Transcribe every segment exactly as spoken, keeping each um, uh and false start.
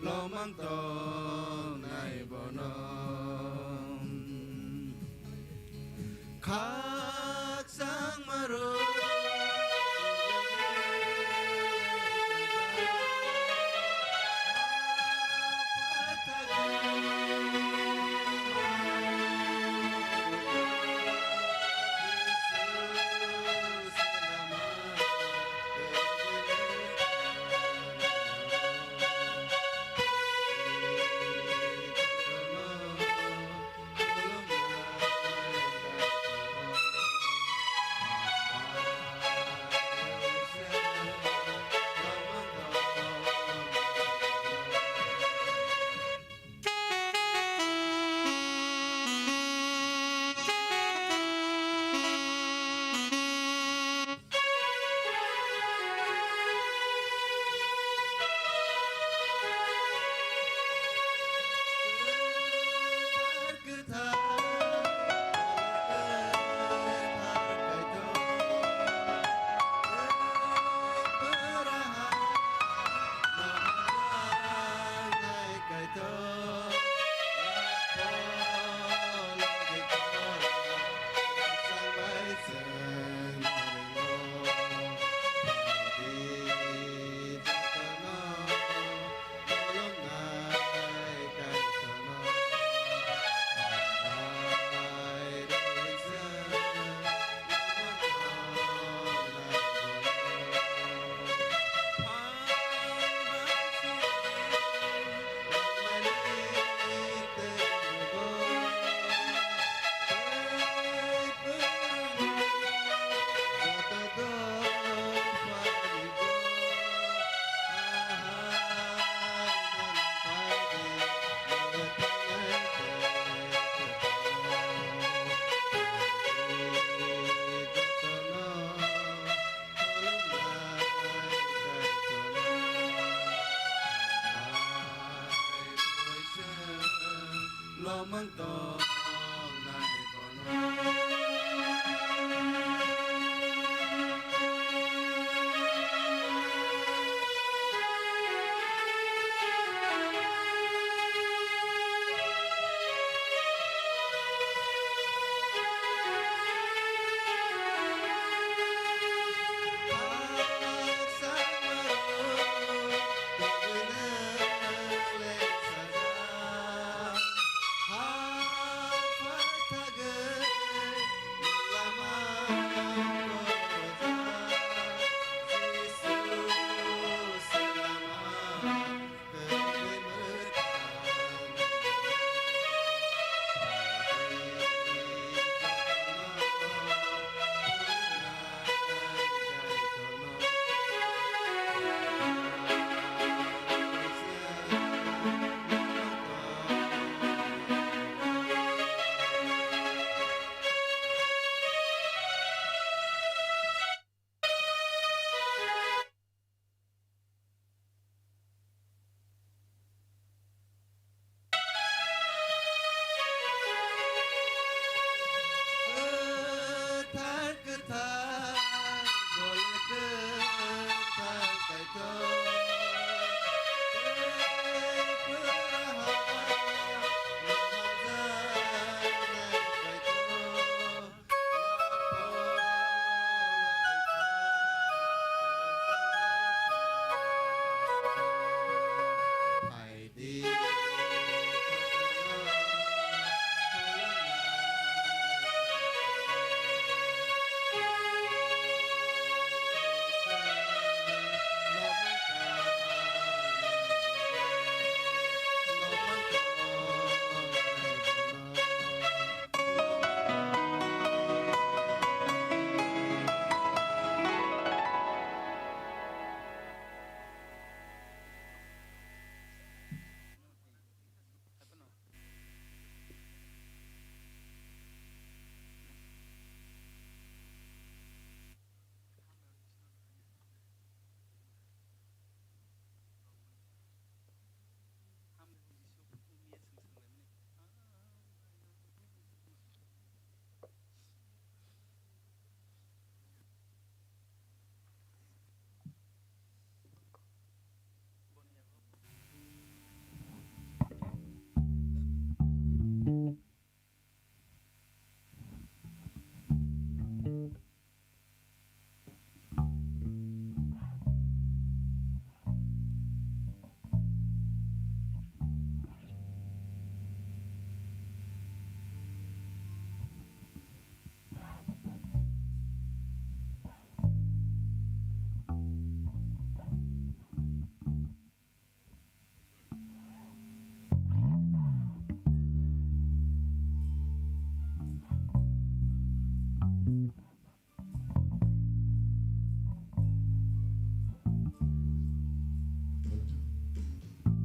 Lomang tongnai bono. Khakchang maro.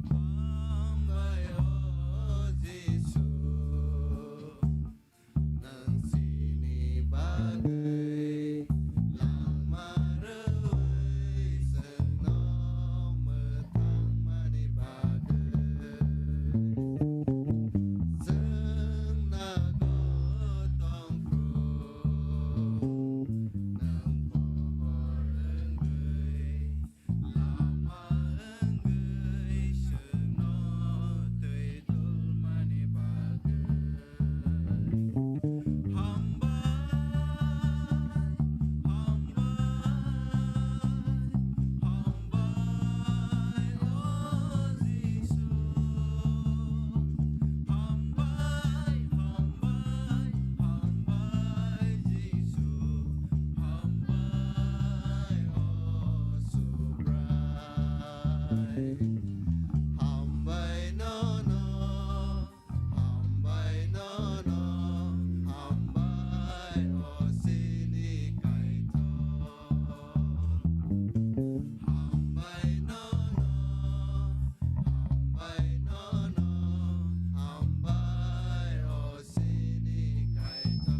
Hambai o Jisu, nwng chini bagwi langma rwui chwngno mwthangmani bagwi. Chwng nago tongphru, nwng pohor wngwi lama wngwi chwngno twi dulmani bagwi. Hambai, hambai, hambai, o Jisu. Hambai, hambai, hambai, Jisu. Hambai, o Subrai. Hambai nono, hambai nono, hambai o chini Kaitor. Hambai nono, hambai nono, hambai o chini Kaitor.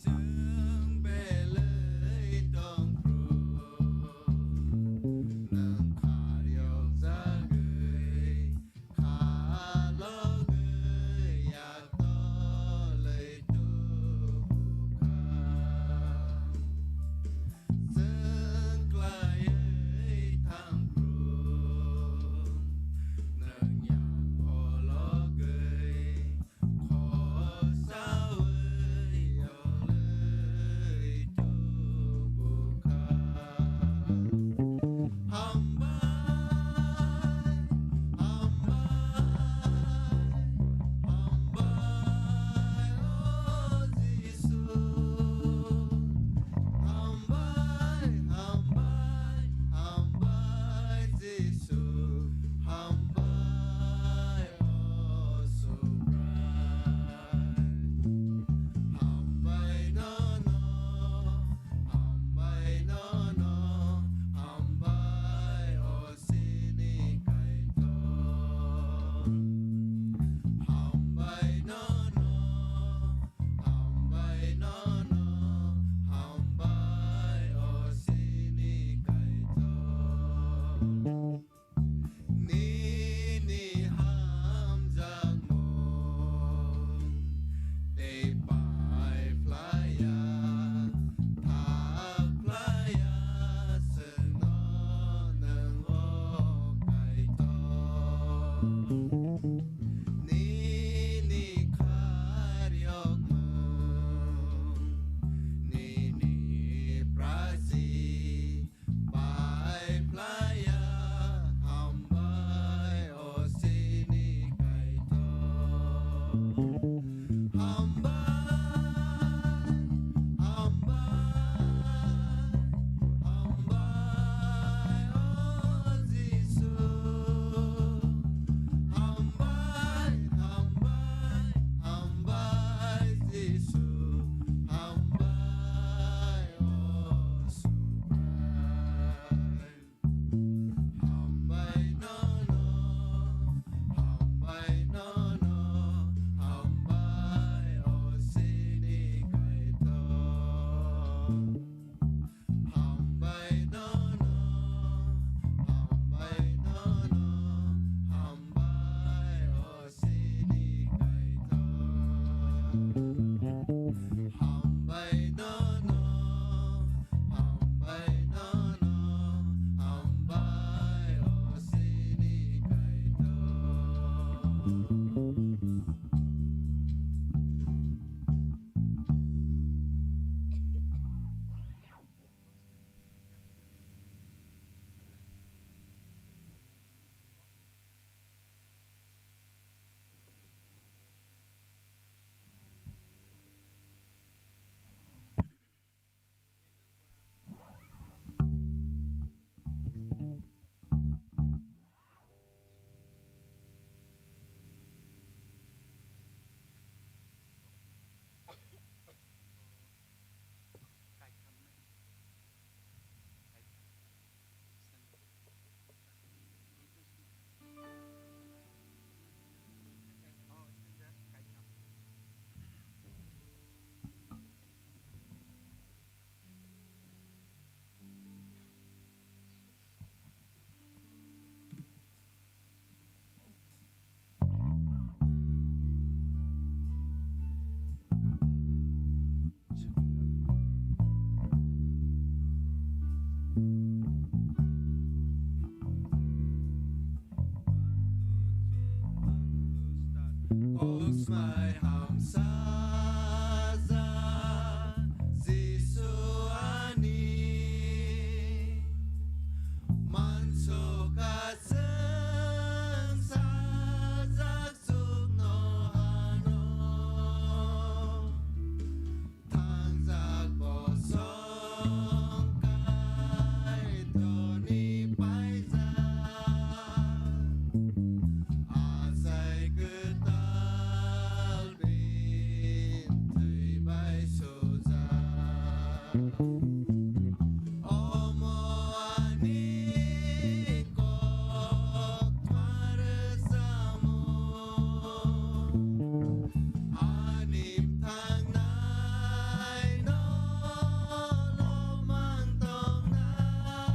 Chwng belwi tongphru, nwng kharyok jagwi, khalogwi yaktolwi tubukha. Chwng klaiwi thangphru, nwng yakphologwi khosawi yolwi tubukha. Hambai, hambai, hambai, o Jisu. Hambai, hambai, hambai, Jisu. Hambai, o Subrai. Hambai nono, hambai nono, hambai o chini Kaitor. Hambai nono, hambai nono, hambai o chini Kaitor. Nini hamjakmung tei pai phlaiya, thak phlaiya, chwngno nwng o Kaitor. Nini kharyokmung, nini prasi, pai phlaiya, hambai o chini Kaitor. Hambai, Mai hamsajak Jisu ani manso ka chwng sajak chukno hano. Thangjak bosong Kaitorni paijak, achai kwtal bini thwi bai sujak. Omo ani kok tma rwchapmung. Ani bthangnaino lobmang tongnai.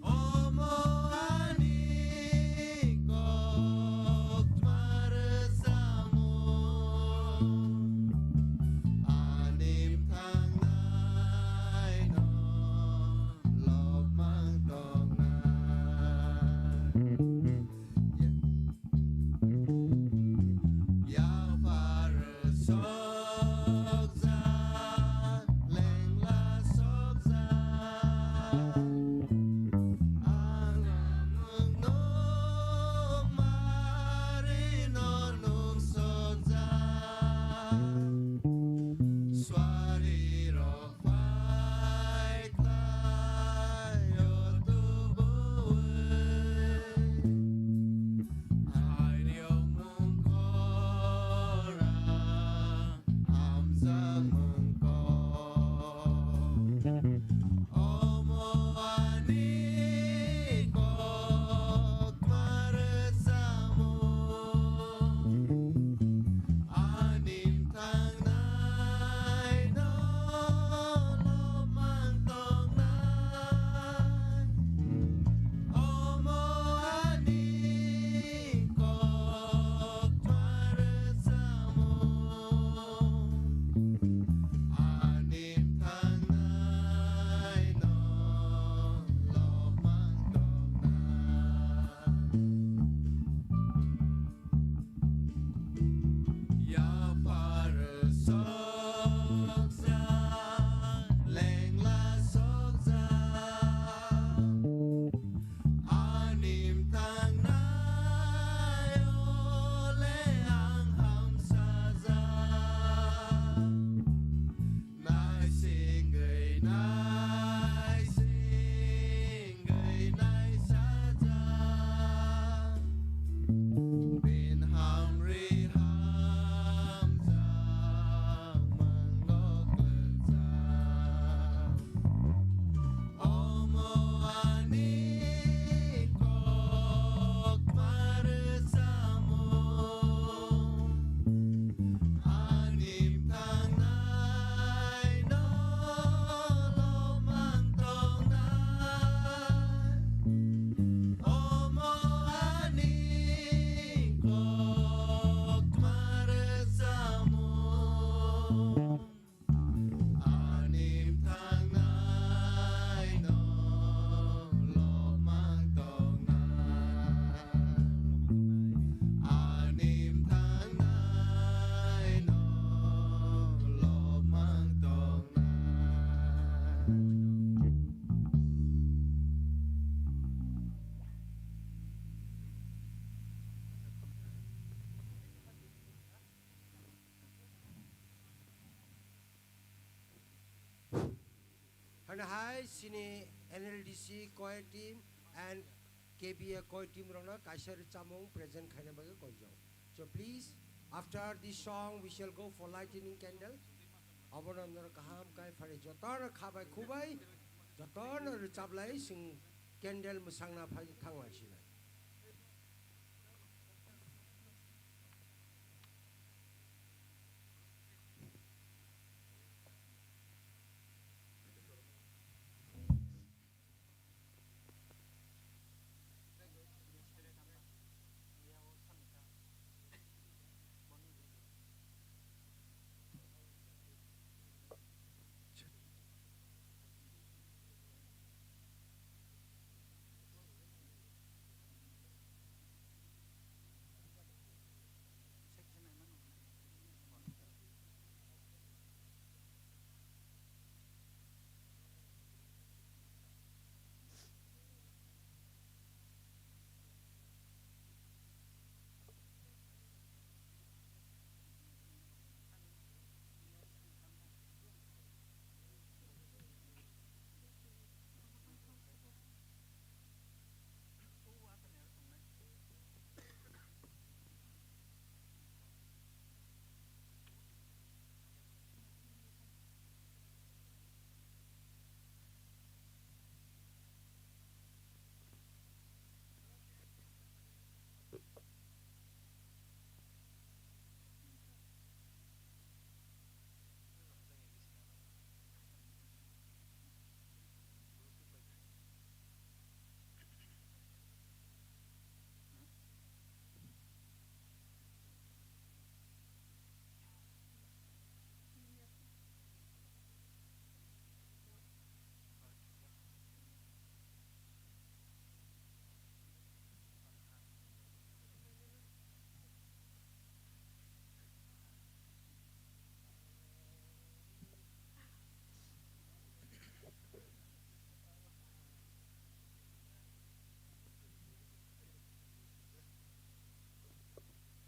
Omo ani kok tma rwchapmung. Ani bthangnaino lobmang tongnai. Yaphar sokjak, lengla sokjak. Ang amung nung mari no nung sokjak. Suari rok Pai khlai o tubuwi. Airok mung khorang hamjak mung kok. Omo ani kok tma rwchapmung. Ani bthangnaino lobmang tongnai. Omo ani kok tma rwchapmung. Ani bthangnaino lobmang tongnai. Yaphar sokjak, lengla sokjak. Ani bthangnaio le ang hamsajak. Naisingwi, naisingwi, naisajak. Bini hamri hamjakmungno kwchak. Omo ani kok tma rwchapmung. Ani bthangnaino lobmang tongnai. Omo ani kok tma rwchapmung. Ani bthangnaino lobmang tongnai. Ani bthangnaino lobmang tongnai. Hano hai chini N L D C choir team and K B A choir team rokno kaisa rwchapmung present khaina bagwi koijak. So please, after this song, we shall go for lighting candle. Abono norok kaham khe phari jotono khabai khubai, jotono rwchaplai chwng candle mwsangna phai thanglai sinai.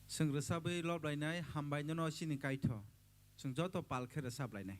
Chwng rwchabwi loblainai hambai nono chini Kaitho. Chwng joto pal khe rwchablainai.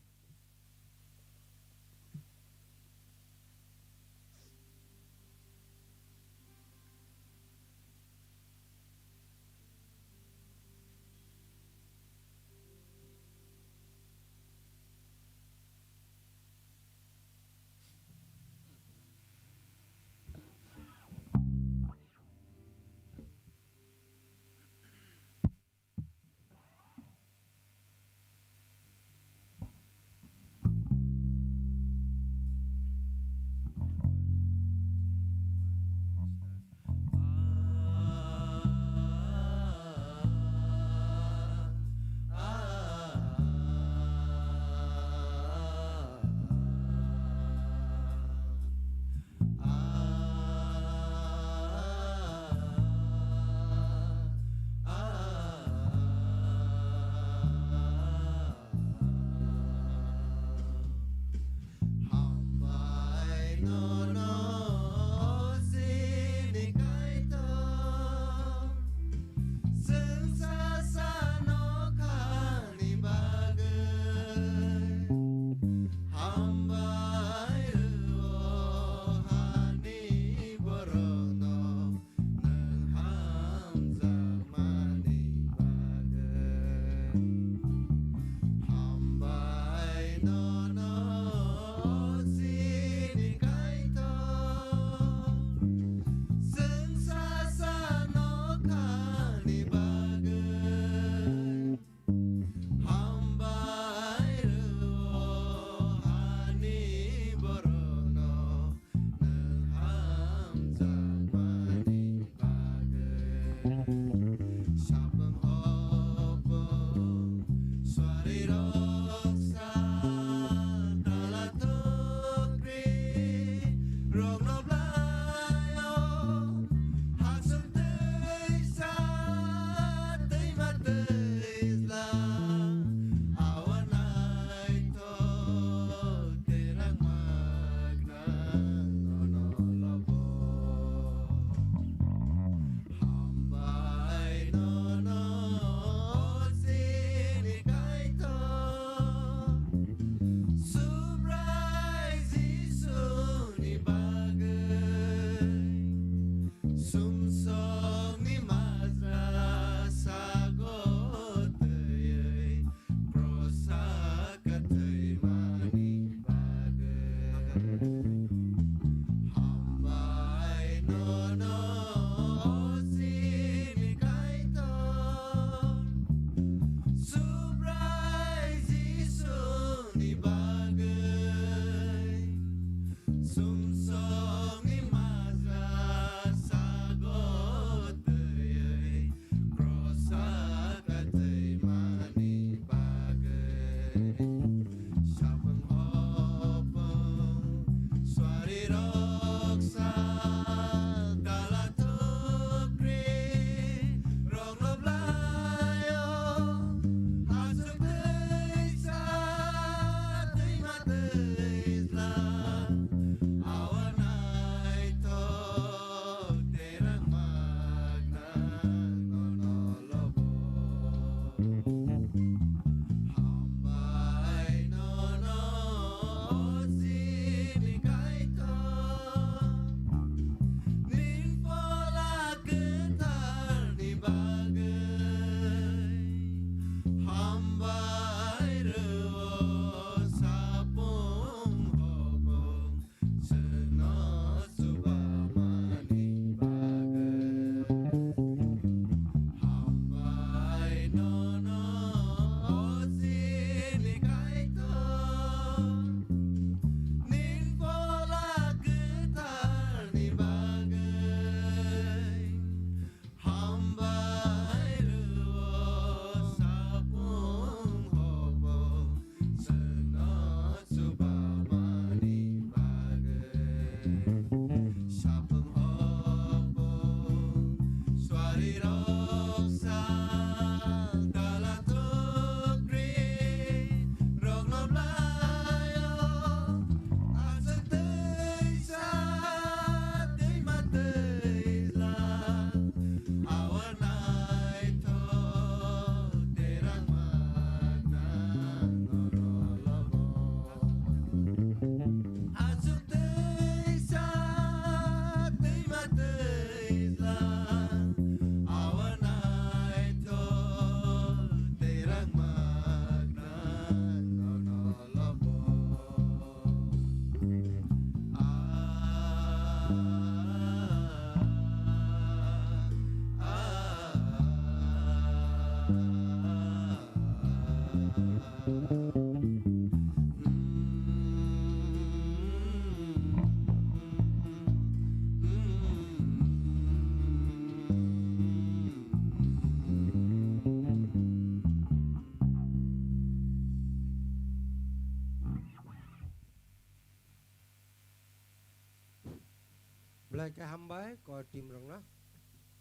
Belai khe hambai, core team rokno.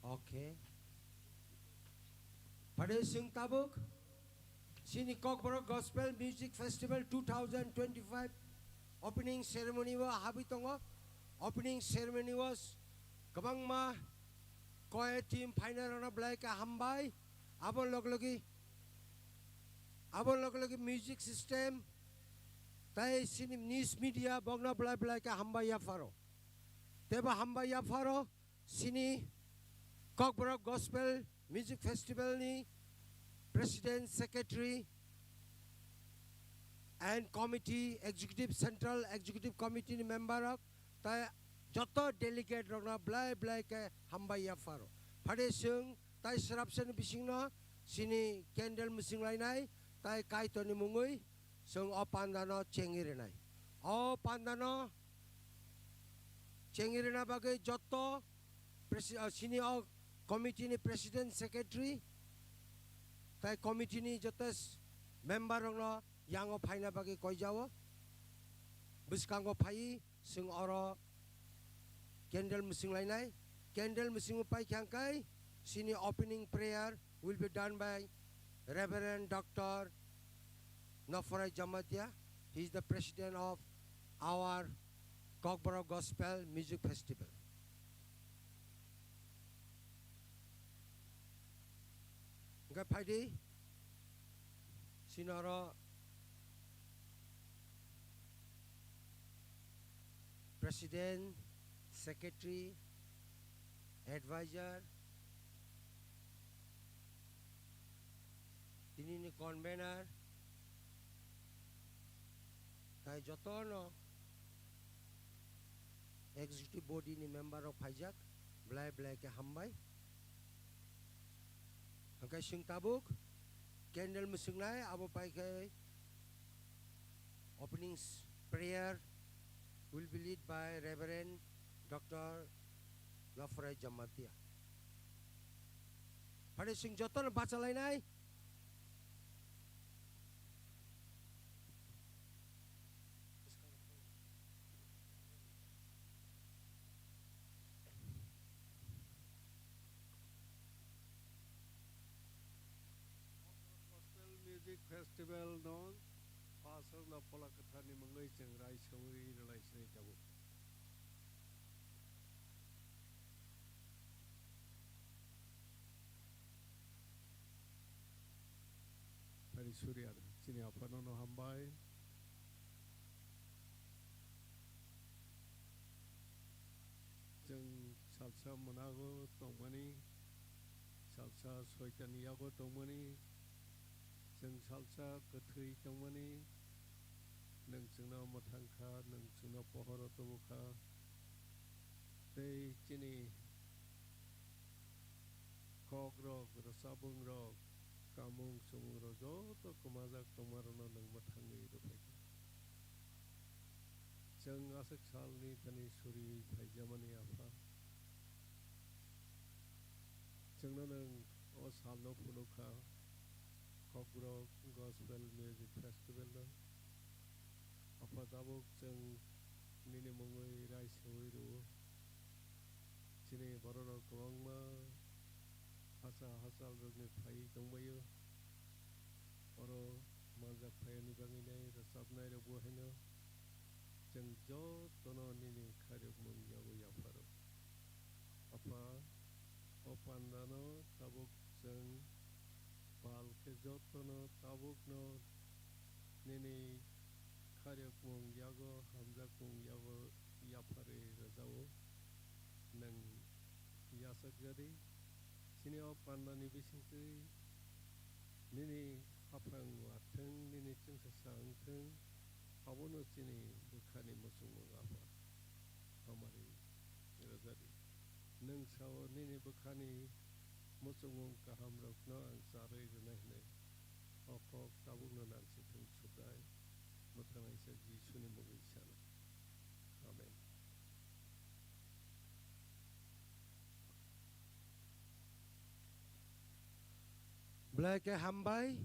Okay. Phaidi chwng tabuk chini Kokborok Gospel Music Festival two thousand twenty-five opening ceremony o habwi tongo. Opening ceremony o kwbangma core team phaina rokno belai khe hambai. Abo log logi, abo log logi music system tai chini news media bokno belai belai khe hambai yapharo. Tebo hambai yapharo chini Kokborok Gospel Music Festival ni President, Secretary and Committee, Executive, Central Executive Committee ni member rok tai joto delegate rokno belai belai khe hambai yapharo. Phaidi chwng tai srapsani bisingno chini candle mwswng lainai tai Kaitorni mungwi chwng o pandano chengwi rwnai. O pandano chengwi rwna bagwi joto presi-, ah, chini o committee ni president, secretary tai committee ni joto s-, member rokno yango phaina bagwi koijao. Bwskango phaiwi chwng oro candle mwswng lainai. Candle mwswng pai khe hwnkhe chini opening prayer will be done by Reverend Doctor Nophorai Jamatia. He is the president of our Kokborok Gospel Music Festival. Hwnkhe phaidi chini oro president, secretary, advisor, tinini convener, tai jotono executive body ni member rok phaijak, belai belai khe hambai. Hwnkhe chwng tabuk candle mwswknai, abo pai khe opening s-, prayer will be led by Reverend Doctor Nophorai Jamatia. Phaidi chwng jotono bachalainai. Gospel Music Festival no Pastor no Phola Kwtharni mungwi chwng rai songwi rwlai sini tabuk. Phaidi Surya, chini aphano no hambai. Chwng salsa mwnago tongmani, salsa soitani yago tongmani, chwng salsa kwthwi tongmani, nwng chwngno mwthang kha, nwng chwngno pohoro tubu kha. Tei chini kokrok, rwchapmungrok, kamung chumung rok joto kwmajak tongmarokno nwng mwthangwi rwphai kha. Chwng aswk salni thani suriwi phaijamani Apha, chwngno nwng o salno phunuk kha, Kokborok Gospel Music Festival no. Apha, tabuk chwng nini mungwi rai songwi rwo. Chini bororok kwbangma hachal hachalrokni phaiwi tongbaio. Oro manjak phaiyani bagwinai rwchapnairokbo haino chwng jotono nini khairokmung yago yapharo. Apha, o pandano tabuk chwng pal khe jotono tabukno nini khairokmung yago, hamjakmung yago yapharwi rwjao. Nwng yachakjadi. Chini o pandani bisingtwi nini haphang wngthwng, nini chwngsacha wngthwng, abono chini bwkhani muchungmung Apha hamari rwjadi. Nwng sao nini bwkhani muchungmung kahamrokno ang charwi rwnai hwnwi. O kok tabukno nangsithwng Sudai, mwthangnaisa Jisuni mungwi sana. Amen. Belai khe hambai,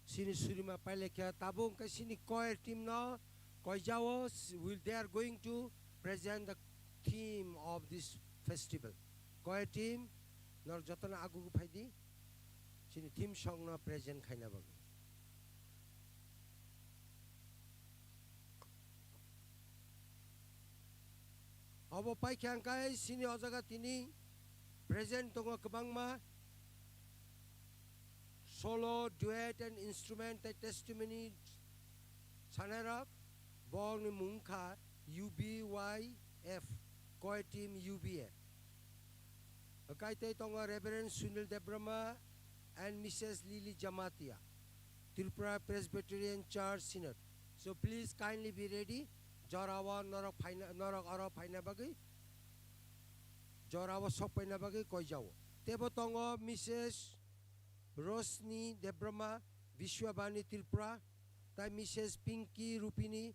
chini surima pailekha tabuk hwnkhe chini choir team no koijao, will, they are going to present the Theme of this festival. Choir team, nor jotono agugu phaidi, chini theme song no present khaina bagwi. Obo paikha hwnkhe chini o jaga tini present tongo kwbangma solo, duet and instrument tei testimony sanairok. Bongni mung kha U B Y F, Choir Team U B A. Hwnkhe tei tongo Reverend Sunil Debbarma and Missus Lily Jamatia, Tripura Presbyterian Church Synod. So please kindly be ready. Jorao norok phaina, norok oro phaina bagwi, jorao sok paina bagwi koijao. Tebo tongo Missus Rosni Debbarma, Vishwabani Tripura, tai Missus Pinky Rupini,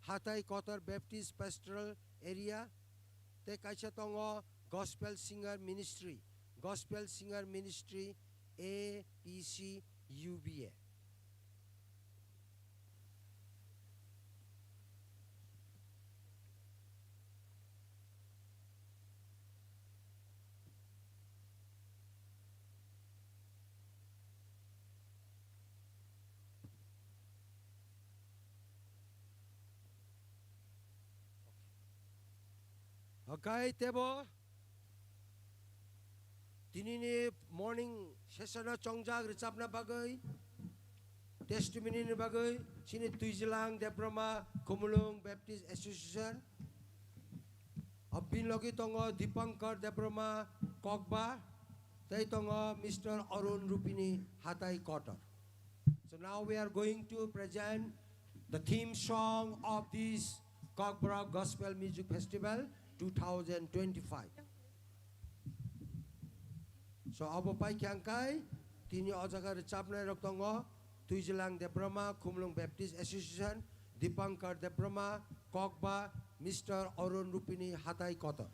Hatai Kotor Baptist Pastoral Area, tei kaisa tongo Gospel Singer Ministry, Gospel Singer Ministry A P C U B A. Hwnkhe tebo tinini morning session o chongjak rwchapna bagwi, testimony ni bagwi chini Twijilang Debbarma Khumulwng Baptist Association, abini logi tongo Dipankar Debbarma Kokba, tei tongo Mister Arun Rupini Hatai Kotor. So now we are going to present the theme song of this Kokborok Gospel Music Festival two thousand twenty-five. So abo paikha hwnkhe tini o jaga rwchapnai rok tongo Twijilang Debbarma Khumulwng Baptist Association, Dipankar Debbarma Kokba, Mister Arun Rupini Hatai Kotor.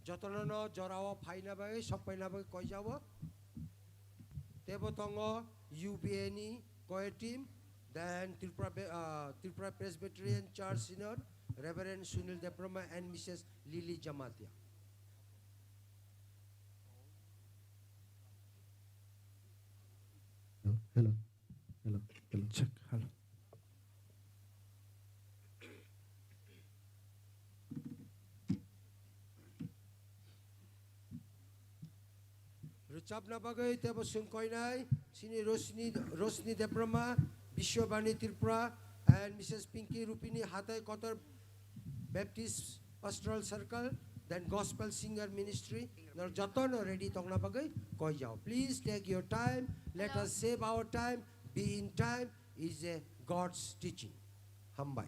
Jotono no jorao phaina bagwi, sok paina bagwi koijao. Tebo tongo U B A ni choir team, then Tripura Be-, uh, Tripura Presbyterian Church Synod, Reverend Sunil Debbarma and Missus Lily Jamatia. Hello, hello, hello, hello. Check, hello. Rwchapna bagwi tebo chwng koinai chini Rosni, Rosni Debbarma, Biswabani Tripura, and Missus Pinky Rupini Hatai Kotor Baptist Pastoral Circle, then Gospel Singer Ministry. Nor jotono ready tongna bagwi koijao. Please take your time. Let us save our time. Be in time is a God's teaching. Hambai.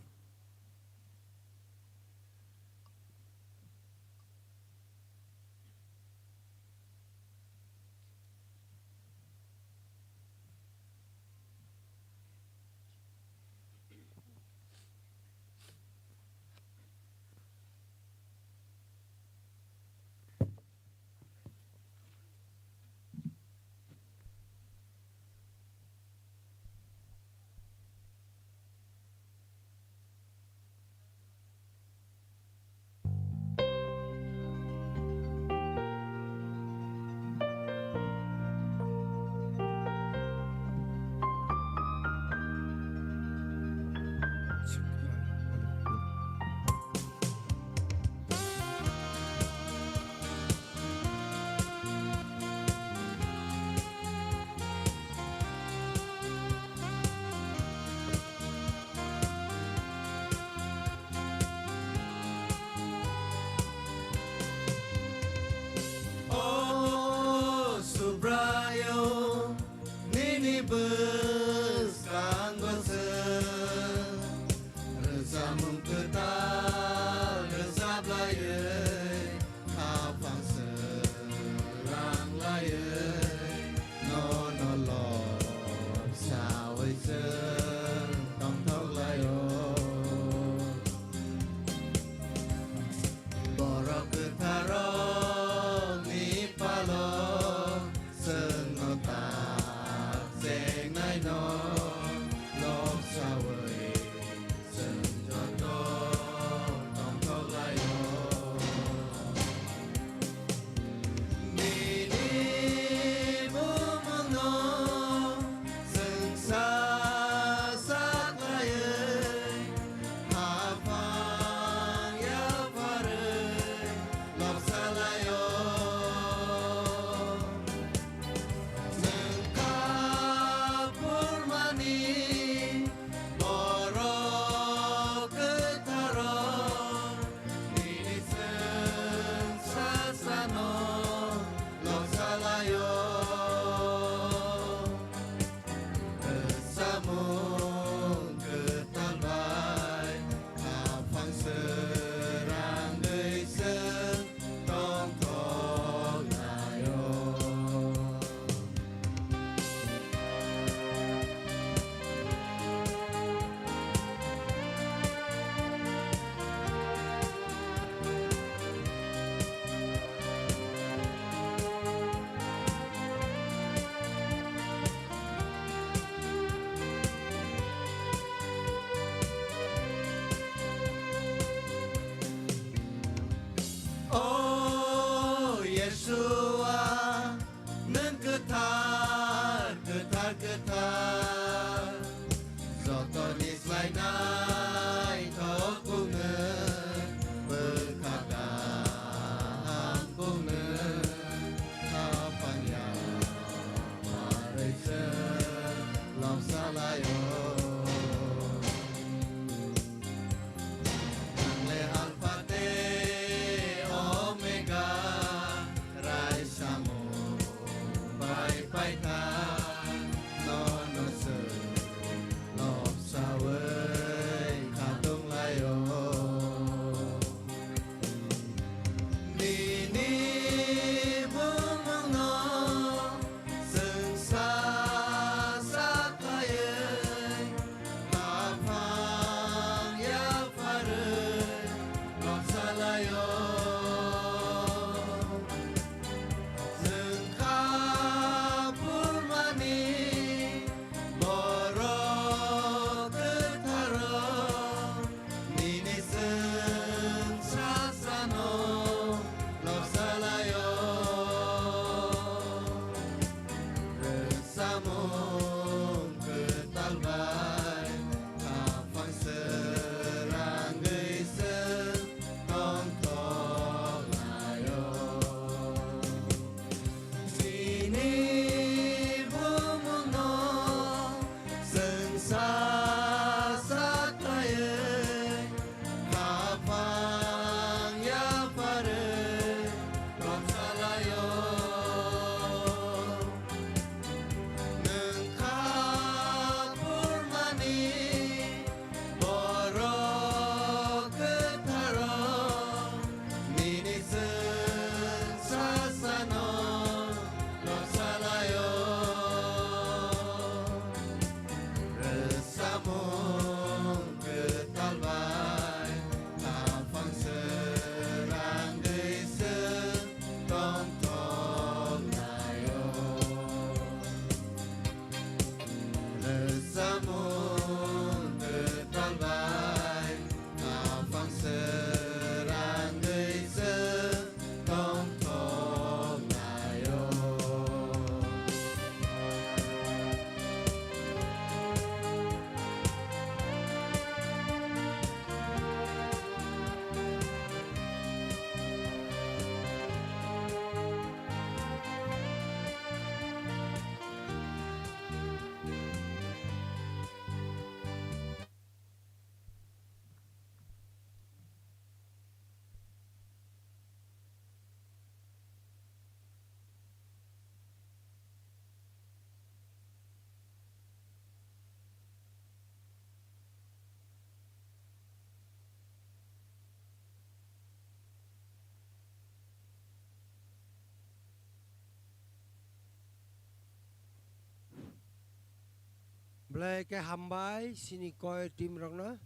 Belai khe hambai chini choir team rokno,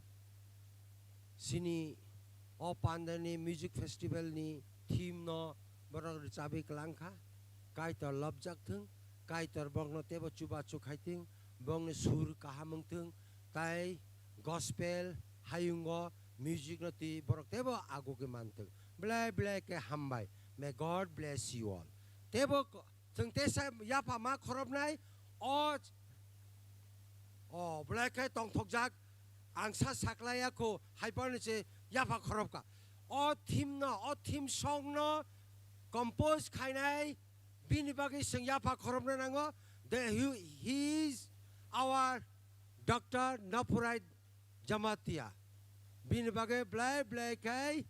chini o pandani music festival ni theme no borok rwchabwi kwlang kha. Kaitor lobjak thung, Kaitor borokno teibo chubachu khai thung, borokni sur kaham wng thung, tai gospel hayungo music no twi borok teibo agugwi man thung. Belai belai khe hambai. May God bless you all. Teibo Chwng teisa yapha ma khorobnai, o, o, belai khe tongthokjak, ang sa saklaiya kho, hai phano se yapha khorobkha. O theme no, o theme song no compose khainai, bini bagwi chwng yapha khorobna nango. The, he, he is our Doctor Napurai Jamatia. Bini bagwi belai belai khai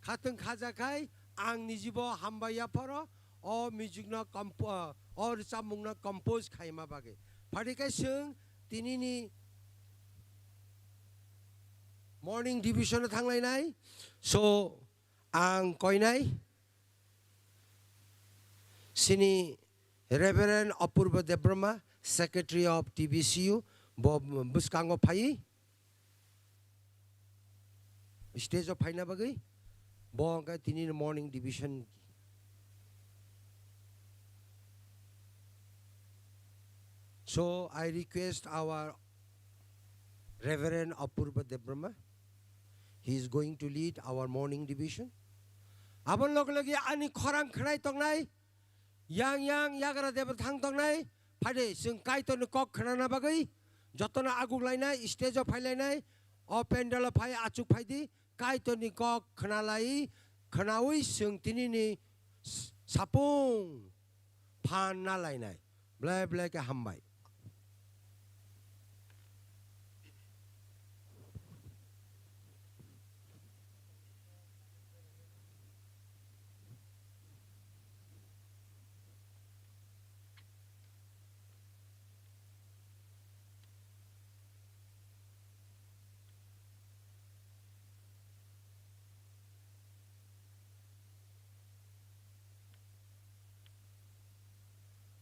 khatwng khaja khai ang nijibo hambai yapharo o music no compo-, o rwchapmung no compose khaima bagwi. Phadi khai chwng tinini morning devotion o thanglainai. So ang koinai chini Reverend Apurba Debbarma, Secretary of T B C U, bo bwskango phai, stage o phaina bagwi, bo hwnkhe tini morning devotion. So I request our Reverend Apurba Debbarma, he is going to lead our morning devotion. Aboni loge loge ani khorang khnai tongnai, yang yang yagra deba thang tongnai, phade chwng Kaitorni kok khnana bagwi jotono aguklainai, stage o phailainai, o pandal o phai achuk phaidi, Kaitorni kok khnalai, khnaui chwng tinini s-, sapung phan na lainai. Belai belai khe hambai.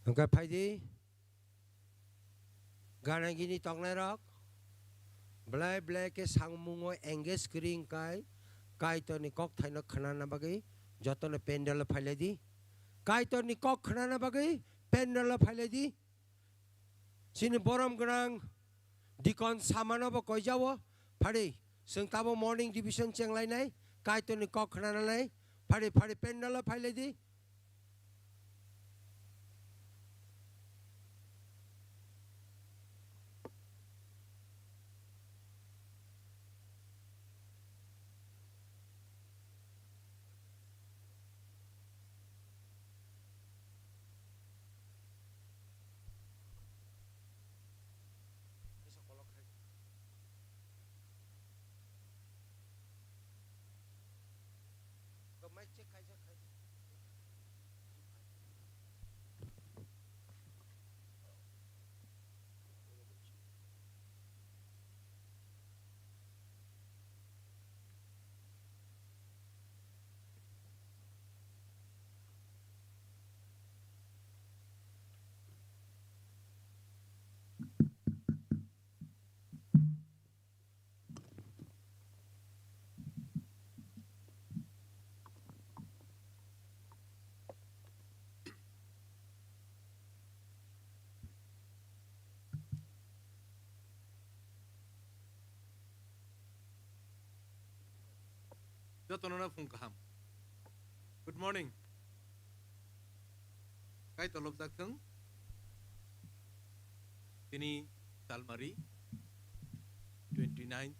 Hwnkhe phaidi, gana gini tongnairok belai belai khe samungo engage kwrwi wngkai, Kaitorni kokthaino khnana bagwi jotono pandal o phailaidi. Kaitorni kok khnana bagwi pandal o phailaidi. Chini borom gwnang Deacon Samano bo koijao, phari chwng tabo morning devotion chenglainai, Kaitorni kok khnananai, phari phari pandal o phailaidi. Jotono no phung kaham. Good morning. Kaitor lobjak thung. Tini salmari twenty nine.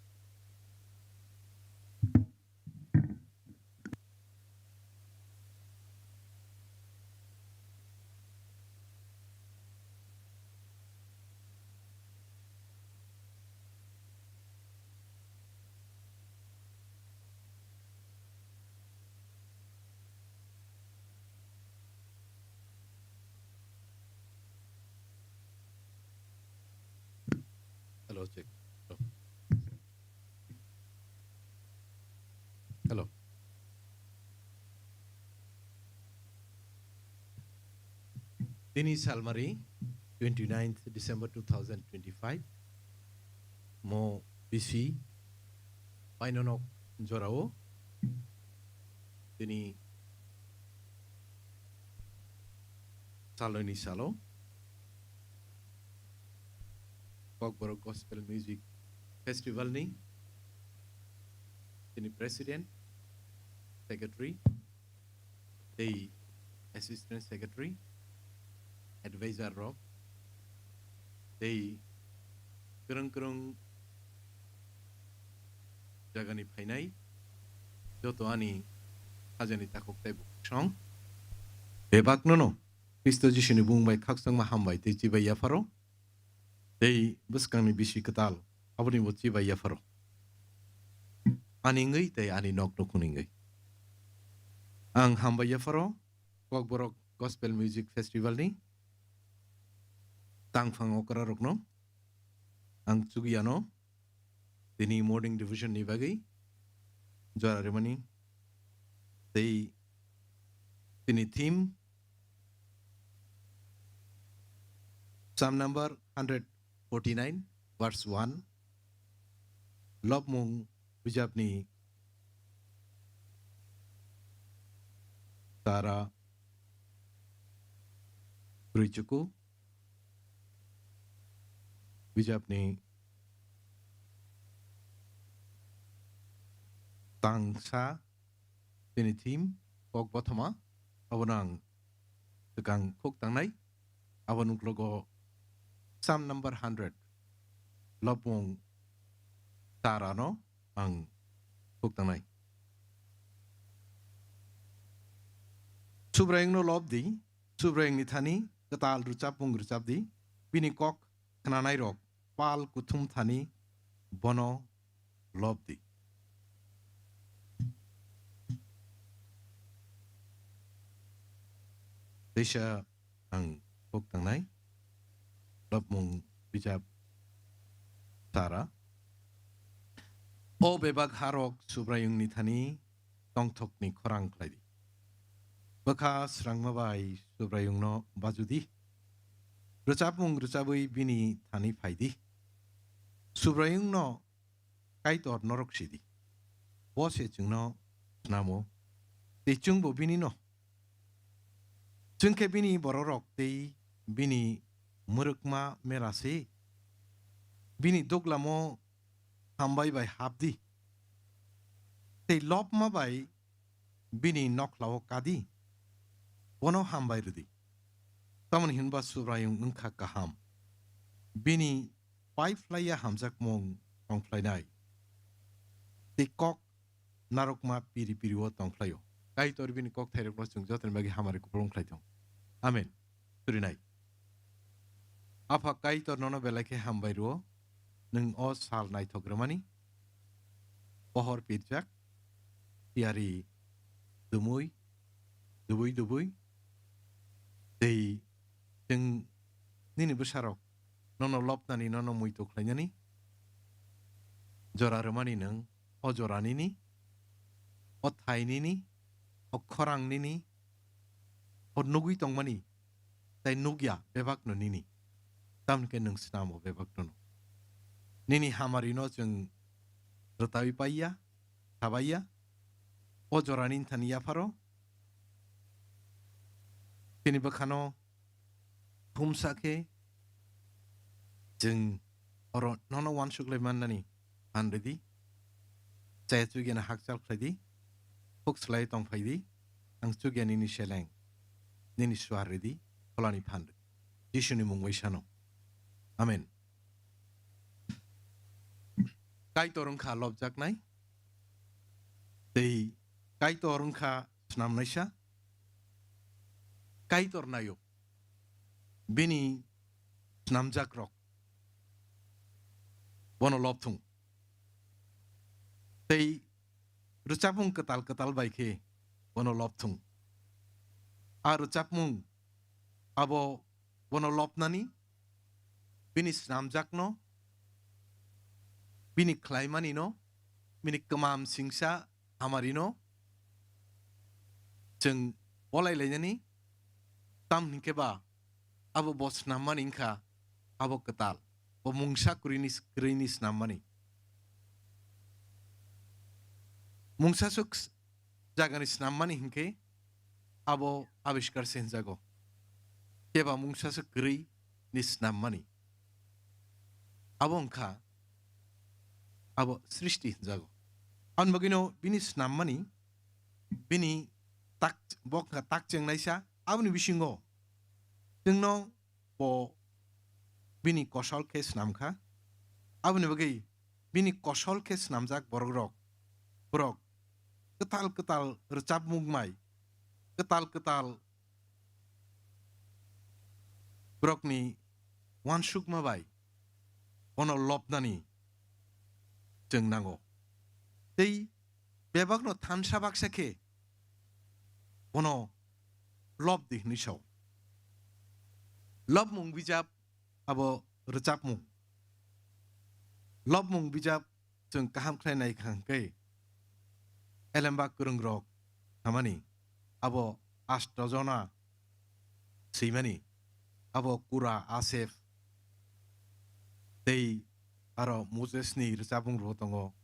Hello, check. Hello. Hello. Tini salmari twenty-ninth December two thousand twenty-five. Mo bisi painonok jorao tini saloni salo Kokborok Gospel Music Festival ni tini President, Secretary, tei Assistant Secretary, Advisor rok, tei kwrwng kwrwng jagani phainai joto ani hajani takhuk tei bukhuk song bebakno no Khristo Jisuni bumung bai khakchangma hambai tei chibai yapharo tei bwskangni bisi kwtal aboni bo chibai yapharo. Ani wngwi tei ani nok nukhungni wngwi. Ang hambai yapharo Kokborok Gospel Music Festival ni tangphang okrarokno ang chukiyano tini morning devotion ni bagwi jora rimani tei tini theme Psalm number hundred forty-nine, verse one. Lobmung bijapni tara brwichuku bijapni tangsa tini theme kok bothoma abono ang swkang khuk tangnai. Aboni uklogo Psalm number hundred, lobmung tarano ang khuk tangnai. Subraiyungno lob di, Subraiyungni thani kwtal rwchapmung rwchap di, bini kok khnanairok pal kuthum thani bono lob di. Teisa ang khuk tangnai, lobmung bijap tara. O bebak harok Subraiyungni thani tongthokni khorang khlai di. Bwkha srangma bai Subraiyungno baju di. Rwchapmung rwchabwi bini thani phai di. Subraiyungno Kaitor norok si di. Bo se chwngno snamo, tei chwngbo binino. Chwng khe bini bororok tei bini mwrwkma mera se. Bini duglamo hambai bai hap di. Tei lobma bai bini nokhlao ka di. Bono hambai rw di. Tamoni hinba Subraiyung wngkha kaham. Bini paiphlaiya hamjakmung tongphlainai. Tei kok narwkma piri piri-o tongphlai-o. Kaitor bini kok thairokno chwng jotoni bagwi hamari kupulung khlai thung. Amen. Surinai. Apha Kaitor nono belai khe hambai rw-o, nwng o sal naithok rwmani, pohor pirjak, tiyari dumui, dubui dubui, tei chwng nini bwsarok nono lobnani, nono muitu khlainani, jora rwmani nwng o jora nini, o thai nini, o khorang nini, o nugwi tongmani, tei nugya bebakno nini, tamni khe nwng snamo bebakno no. Nini hamarino chwng rwtawi paiya, thabaiya, o jorani thani yapharo, chini bwkhano thumsa khe chwng oro nono uansuk lai mannani phan rwdi. Chaya chugiano hakchal khlai di, huk slai tong phai di, ang chugia nini seleng, nini suar rwdi, pholani phan rwdi. Jisuni mung bai sano. Amen. Kaitor wngkha lobjaknai, tei Kaitor wngkha snamnaisa. Kaitor naio, bini snamjakrok bono lobthung. Tei rwchapmung kwtal kwtal bai khe bono lobthung. A rwchapmung abo bono lobnani, bini snamjakno, bini khlaimanino, bini kwmam singsa hamarino chwng bolai lainani, tam hinkhe ba abo bo snammani wngkha abo kwtal. Bo mungsa kwrwini, kwrwini snammani. Mungsaswk s-, jagani snammani hinkhe abo abiskar se hinjago. Keba mungsaswk kwrwini snammani. Abo wngkha abo srishti hinjago. Aboni bagwino bini snammani, bini tak, bo wngkha tak chengnaisa, aboni bisingo chwngno bo bini kosol khe snamkha. Aboni bagwi bini kosol khe snamjak borok rok, borok kwtal kwtal rwchapmung bai, kwtal kwtal borokni uansukma bai bono lobnani chwng nango. Tei bebakno thansa baksa khe bono lob di hwnwi sao. Lobmung bijap abo rwchapmung. Lobmung bijap chwng kaham khlai nai kha hwnkhe, elemba kwrwngrok hamani abo asto jona swimani, abo Kura, Aseph, tei aro Mosesni rwchapmung rokbo tongo,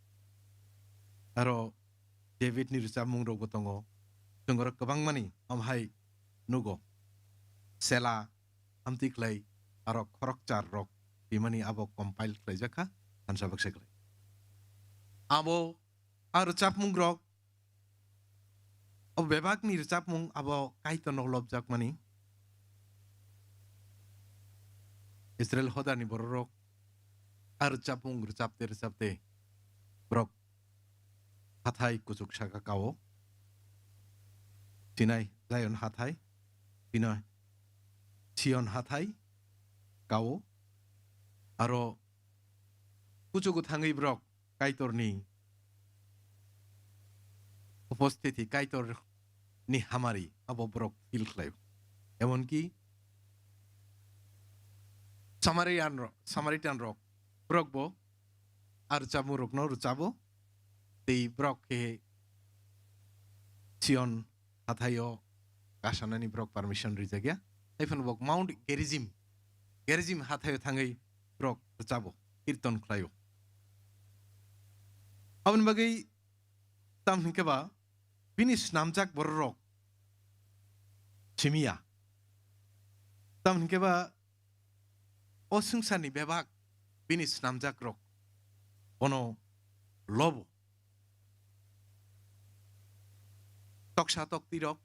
aro Davidni rwchapmung rokbo tongo. Chwng oro kwbangmani omo hai nugo. Sela, amtwi khlai aro khorokchar rok rimani abo compile khlaijak kha, thansa baksa khlai. Abo a rwchapmung rok, o bebakni rwchapmung abo Kaitorno lobjakmani. Israel hodani bororok a rwchapmung rwchapte rwchapte borok hathai kuchuk saka kao. Sinai Zion hathai, Sinai Sion hathai kao. Aro kuchugo thangwi borok Kaitorni uposthiti, Kaitorni hamari abo borok feel khlaio. Emonki Samarian ro-, Samaritan rok, borok bo a rwchapmung rokno rwchabo, tei borok khe Sion hathaio kasanani borok permission rijakya. Haiphano borok Mount Gerizim, Gerizim hathaio thangwi borok rwchabo, kirton khlaio. Aboni bagwi tam hinkhe ba bini snamjak bororok simiya. Tam hinkhe ba o swngcharni bebak bini snamjak rok bono lobo. Toksa tokti rok,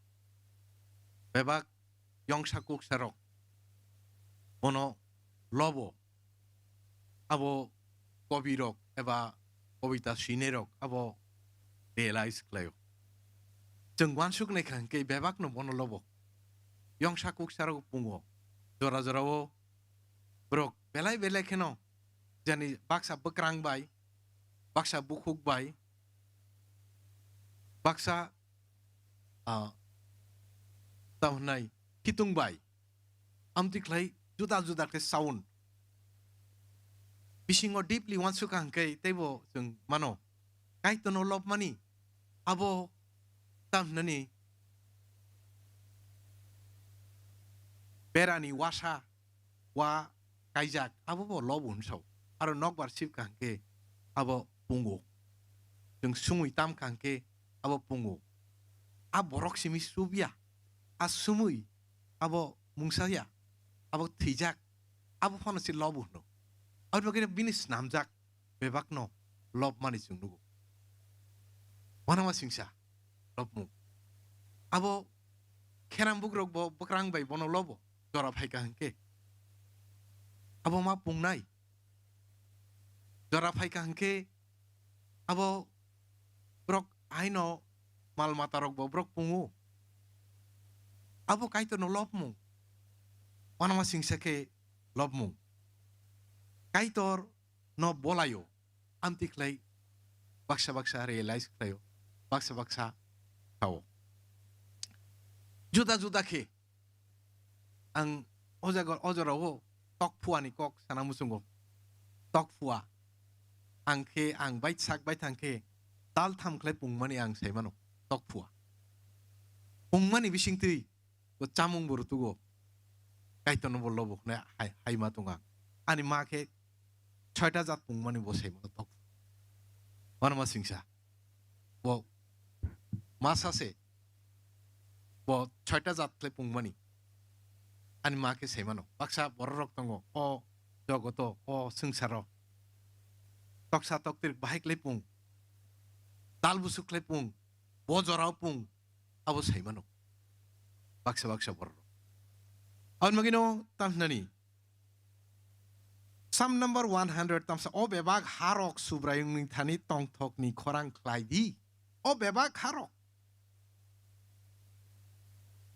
bebak yongsa kuksa rok bono lobo. Abo kobi rok eba kobita swinai rok abo realize khlaio. Chwng uansuk nai kha hwnkhe bebakno bono lobo. Yongsa kuksa rok pungo. Jora jorao borok belai belai kheno jani baksa bwkrang bai, baksa bukhuk bai, baksa, ah, tamo hwnai khitung bai, amtwi khlai juda juda khe sound. Bisingo deeply uansuk kha hwnkhe teibo chwng mano. Kaitorno lobmani abo tam hwnani berani uasa wa kaijak, abo bo lobo hwn sao. Aro nokbar sip kha hwnkhe abo pungo. Chwng sumui tam kha hwnkhe abo pungo. A borok simi subya, a sumui abo mungsa ya, abo thwijak, abo phano se lobo hwno. Aboni bagwi bini snamjak bebakno lobmani chwng nugo. Uanama singsa lobmung. Abo kheram bukrok bo bwkrang bai bono lobo jora phaikha hwnkhe. Abo ma pungnai. Jora phaikha hwnkhe abo borok haino mal mata rok bo borok pungo. Abo Kaitorno lobmung. Uanama singsa khe lobmung. Kaitor no bolaio, amtwi khlai baksa baksa realize khlaio, baksa baksa sao. Juda juda khe ang o jaga, o jorao tok phuani kok sana muchungo. Tok phua. Ang khe, ang bai sak bai thang khe tal tham khlai pungmani ang sai mano, tok phua. Pungmani bisingtwi bo chamung bo rwtugo. Kaitorno bo lobo hwnwi hai, hai ma tong ang. Ani ma khe soita jat pungmani bo sai mano tok. Wanama singsa. Bo masa se. Bo soita jat khlai pungmani. Ani ma khe sai mano. Baksa bororok tongo. O jogoto, o swngsaro. Toksa toktwrwk bahai khlai pung. Tal busuk khlai pung. Bo jorao pung. Abo sai mano. Baksa baksa bororok. Aboni bagwino tamhinani. Psalm number one hundred tamsa, "O bebak harok Subraiyungni thani tongthokni khorang khlai di." O bebak harok.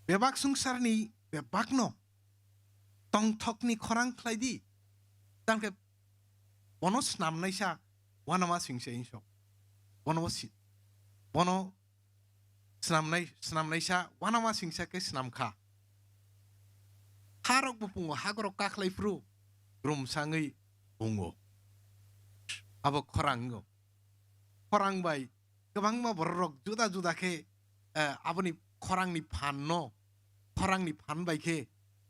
Bebak swngsarni bebakno tongthokni khorang khlai di. Tangkhe bono snamnaisa wanama singsa inso. Bono bo si-, bono snamnai, snamnaisa wanama singsa khe snam kha. Harok bo pungo, hagorok kakhlai phuru rumsangwi pungo. Abo khorang wngo. Khorang bai kwbangma bororok juda juda khe, eh, aboni khorangni phanno, khorangni phan bai khe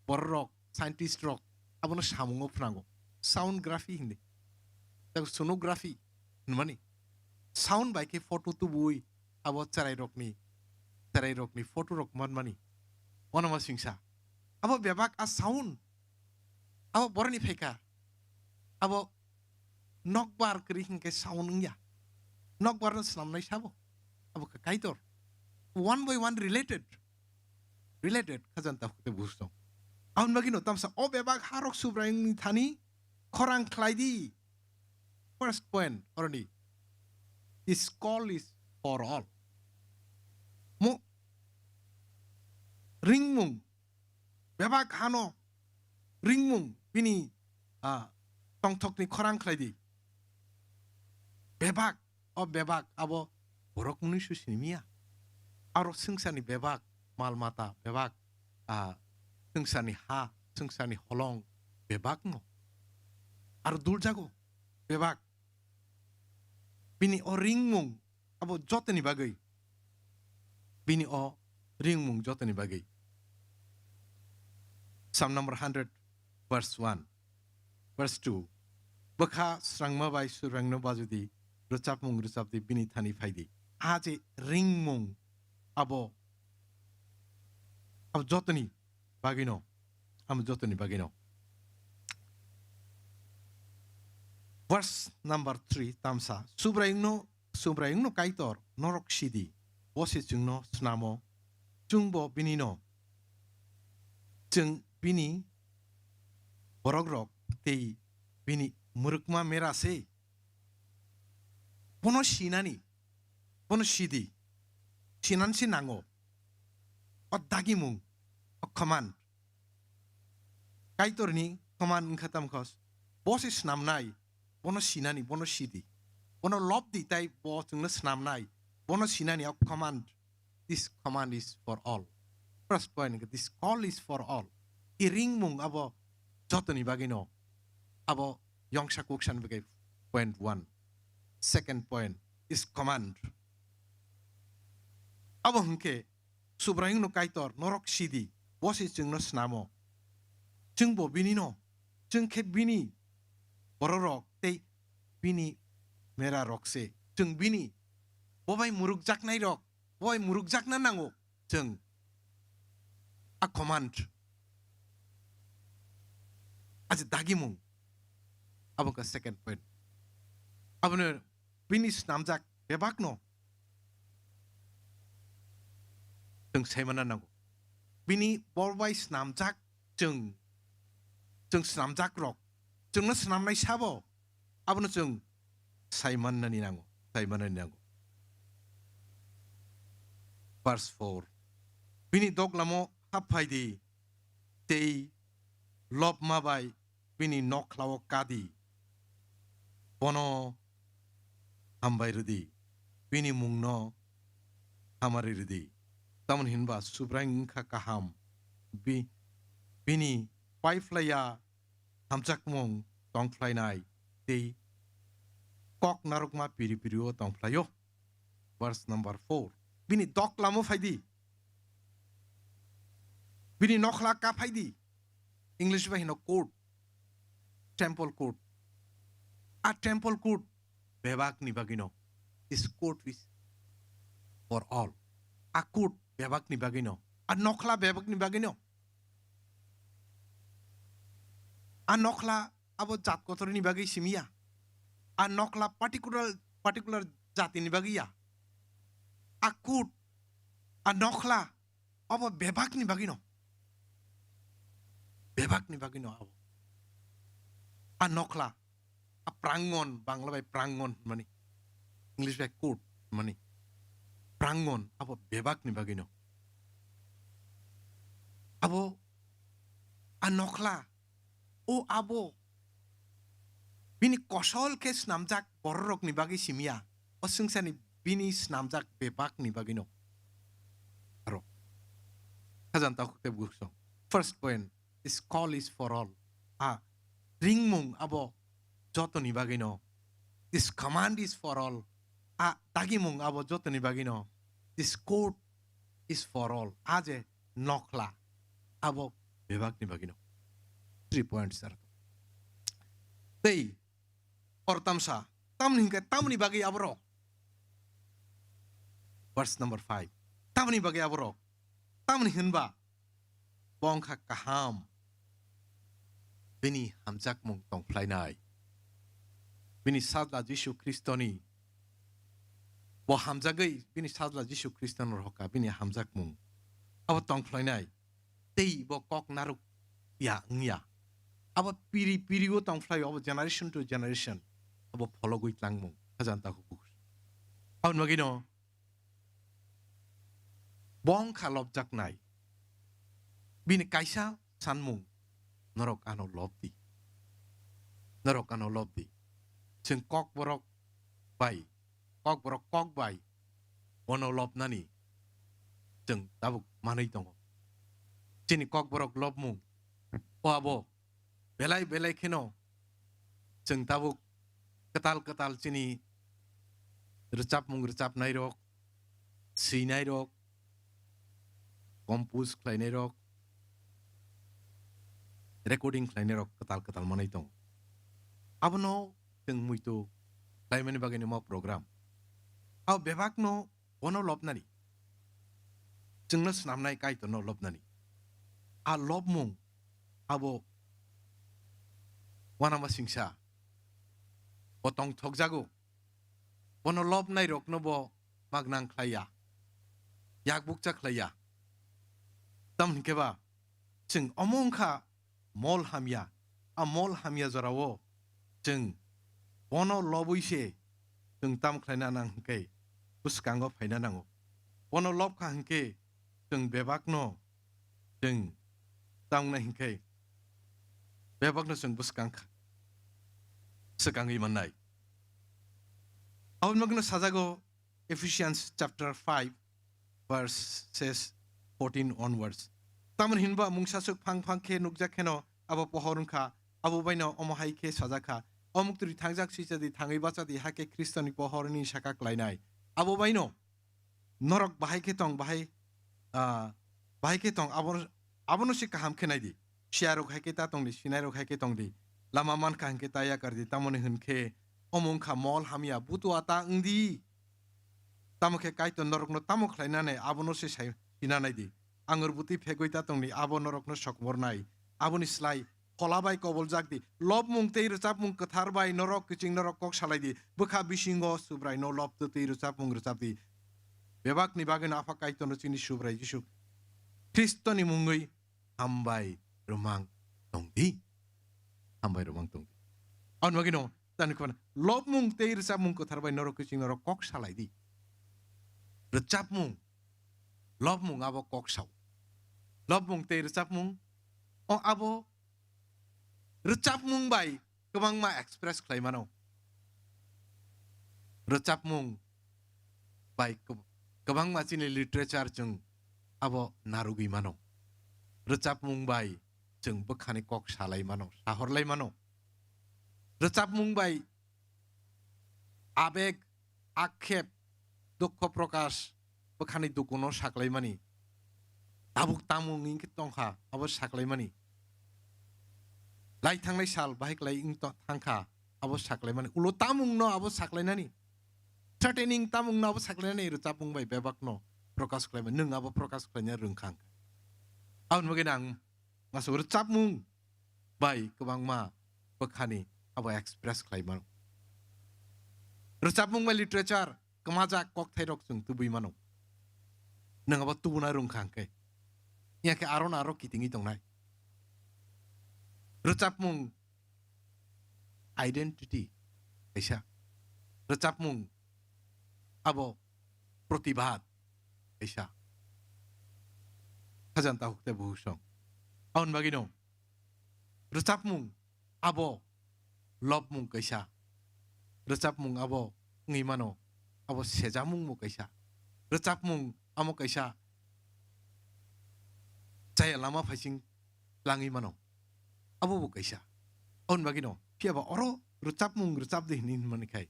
bororok, scientist rok abono samungo phwnango. Soundography hindi. Tei sonography hwnmani. Sound bai khe photo tubui abo chwrairokni, chwrairokni photo rok manmani. Wanama singsa. Abo bebak a sound. Abo boroni phaikha. Abo nokbar kwrwi hinkhe sound wngya. Nokbarno snamnai sabo. Abo khe Kaitor. One by one related. Related, khajanta hukte busong. Aboni bagwino tamsa, "O bebak harok Subraiyungni thani khorang khlai di." First point, oroni. This call is for all. Mo-, ringmung, bebak hano, ringmung, bini, ah, tongthokni khorang khlai di. Bebak, o bebak, abo borok mwnwi su sinimiya. Aro swngcharni bebak, mal mata bebak, ah, swngcharni ha, swngcharni holong bebakno. Aro duljago bebak. Bini o ringmung abo jotoni bagwi. Bini o ringmung jotoni bagwi. Psalm number hundred, verse one, verse two. Bwkha srangma bai Subraiyungno bajudi, rwchapmung rwchapdi, bini thani phaidi. A je ringmung abo, abo jotoni bagwino, amo jotoni bagwino. Verse number three tamsa, Subraiyungno, Subraiyungno Kaitor, norok sidi, bo se chwngno snamo, chwngbo binino, chwng bini borokrok tei bini mwrwkma mera se. Bono sinani, bono sidi, sinansi nango. O dagimung, o command. Kaitorni command wngkha tamkhos, bo se snamnai, bono sinani, bono sidi. Bono lobdi tai bo chwngno snamnai, bono sinani o command. This command is for all. First point, this call is for all. I ringmung abo jotoni bagwino, abo yongsa kuksani bagwi point one. Second point is command. Abo hwnkhe Subraiyungno Kaitor, norok sidi, bo se chwngno snamo. Chwngbo binino, chwng khe bini bororok tei bini merarok se. Chwng bini, bo bai mwrwkjaknairok, bo bai mwrwkjakna nango chwng. A command. A je dagimung. Abo wngkha second point. Abono bini snamjak bebakno chwng saimana nango. Bini bor bai snamjak chwng, chwng snamjak rok, chwngno snamnai sabo, abono chwng saimannani nango, saimannani nango. Verse four. Bini doglamo hap phai di, tei lobma bai bini nokhlao kadi. Bono hambai rwdi, bini mungno hamari rwdi. Tamoni hinba Subraiyung wngkha kaham, bi-, bini paiphlaiya hamjakmung tongphlainai tei kok narwkma piri pirio tongphlaio. Verse number four. Bini doklamo phaidi. Bini nokhla ka phaidi. English bai hino court, temple court. A temple court bebak ni bagwi no. This court is for all. A court bebak ni bagwi no. A nokhla bebak ni bagwi no. A nokhla abo jat kotor ni bagwi simi ya. A nokhla particular, particular jati ni bagwi ya. A court, a nokhla abo bebak ni bagwi no. Bebak ni bagwi no abo. A nokhla, a prangon, Bangla bai prangon mani, English bai court mani. Prangon abo bebak ni bagwi no. Abo a nokhla, o abo bini kosol khe snamjak bororok ni bagwi simi ya. O swngcharni bini snamjak bebak ni bagwi no. Aro. Khajanta khukte buksong. First point, this call is for all. A ringmung abo jotoni bagwi no. This command is for all. A dagimung abo jotoni bagwi no. This court is for all. A je nokhla abo bebak ni bagwi no. Three points are. Tei kortamsa, tamni hinkhe tamni bagwi aborok. Verse number five. Tamni bagwi aborok. Tamni hinba bongkha kaham. Bini hamjakmung tongphlainai. Bini sajla Jisu Khristoni. Bo hamjagwi bini sajla Jisu Khristoni rohoka bini hamjakmung. Abo tongphlainai. Tei bo kok naruk ya wngya. Abo piri piri o tongphlai abo generation to generation. Abo phologwi tlangmung. Khajanta hubuk. Aboni bagwi no bongkha lobjaknai. Bini kaisa sanmung, norok ano lobdi. Norok ano lobdi. Chwng kokborok bai, kokborok kok bai bono lobnani chwng tabuk manwi tongo. Chini kokborok lobmung o abo belai belai kheno chwng tabuk kwtal kwtal chini rwchapmung rwchapnairok, swinairok, compose khlainairok, recording khlainairok kwtal kwtal manwi tongo. Abono chwng muitu khlaimani bagwi nima program. Abo bebakno bono lobnani. Chwngno snamnai Kaitorno lobnani. A lobmung abo uanama singsa. Bo tongthokjago. Bono lobnairokno bo magnang khlaiya. Yakbukcha khlaiya. Tamni hinkhe ba chwng omo wngkha mol hamya. A mol hamya jorao chwng bono lobwi se chwng tam khlaina nang hinkhe bwskango phaina nango. Bono lobkha hinkhe chwng bebakno chwng tangna hinkhe bebakno chwng bwskang kha, swkangwi mannai. Aboni bagwino sajago Ephesians chapter five verses fourteen onwards. Tamoni hinba mungsaswk phang phang khe nukjak kheno abo pohor wngkha, abo baino omo hai khe sajak kha, "O muktwi thangjak swichadi, thangwi bachadi, hakhe Khristoni pohorni saka klainai." Abo baino norok bahai khe tong, bahai, ah, bahai khe tong, abo, abono se kaham khe naidi. Siyarok hai khe ta tongdi, sinairok hai khe tongdi. Lama mankha hinkhe ta yakardi, tamoni hinkhe omo wngkha mol hamya, butua ta wngdi. Tamo khe Kaitor norokno tamo khlainani, abono se sai, sina naidi. Angur bwtwi phegwi ta tongdi, abo norokno sokmornai. Aboni slai phola bai koboljak di. Lobmung tei rwchapmung kwthar bai norok kiching norok kok salai di. Bwkha bisingo Subraino lob twi rwchapmung rwchap di. Bebakni bagwino Apha Kaitorno chini Subrai Jisu Khristoni mungwi hambai rwmang tong di. Hambai rwmang tong di. Aboni bagwino tani khobana lobmung tei rwchapmung kwthar bai norok kiching norok kok salai di. Rwchapmung, lobmung abo kok sao. Lobmung tei rwchapmung o abo rwchapmung bai kwbangma express khlai mano. Rwchapmung bai kwb-, kwbangma chini literature chwng abo narwgwi mano. Rwchapmung bai chwng bwkhani kok salai mano, sahorlai mano. Rwchapmung bai abeg, akhep, dukho prokash, bwkhani dukuno saklaimani. Tabuk tamo wngwi khe tongkha, abo saklaimani. Lai thangnai sal bahai klai wng to-, thangkha, abo saklaimani. Ulo tamungno abo saklainani. Threatening tamungno abo saklainani rwchapmung bai bebakno prokash khlaimani. Nwng abo prokash khlaina rwngkha hwnkhe. Aboni bagwi ang masuk rwchapmung bai kwbangma bwkhani abo express khlai mano. Rwchapmung bai literature kwmajak kokthairok chwng tubui mano. Nwng abo tubuna rwngkha hwnkhe. Yakhe aro no aro kitingwi tongnai. Rwchapmung identity kaisa. Rwchapmung abo protibad kaisa. Khajanta hukte buhusong. Aboni bagwino rwchapmung abo lobmung kaisa. Rwchapmung abo wngwi mano, abo sejamungbo kaisa. Rwchapmung amo kaisa chaya lama phaising langwi mano. Abo bo kaisa. Aboni bagwino, phiya ba oro rwchapmung rwchap di hinwi hinmani khai.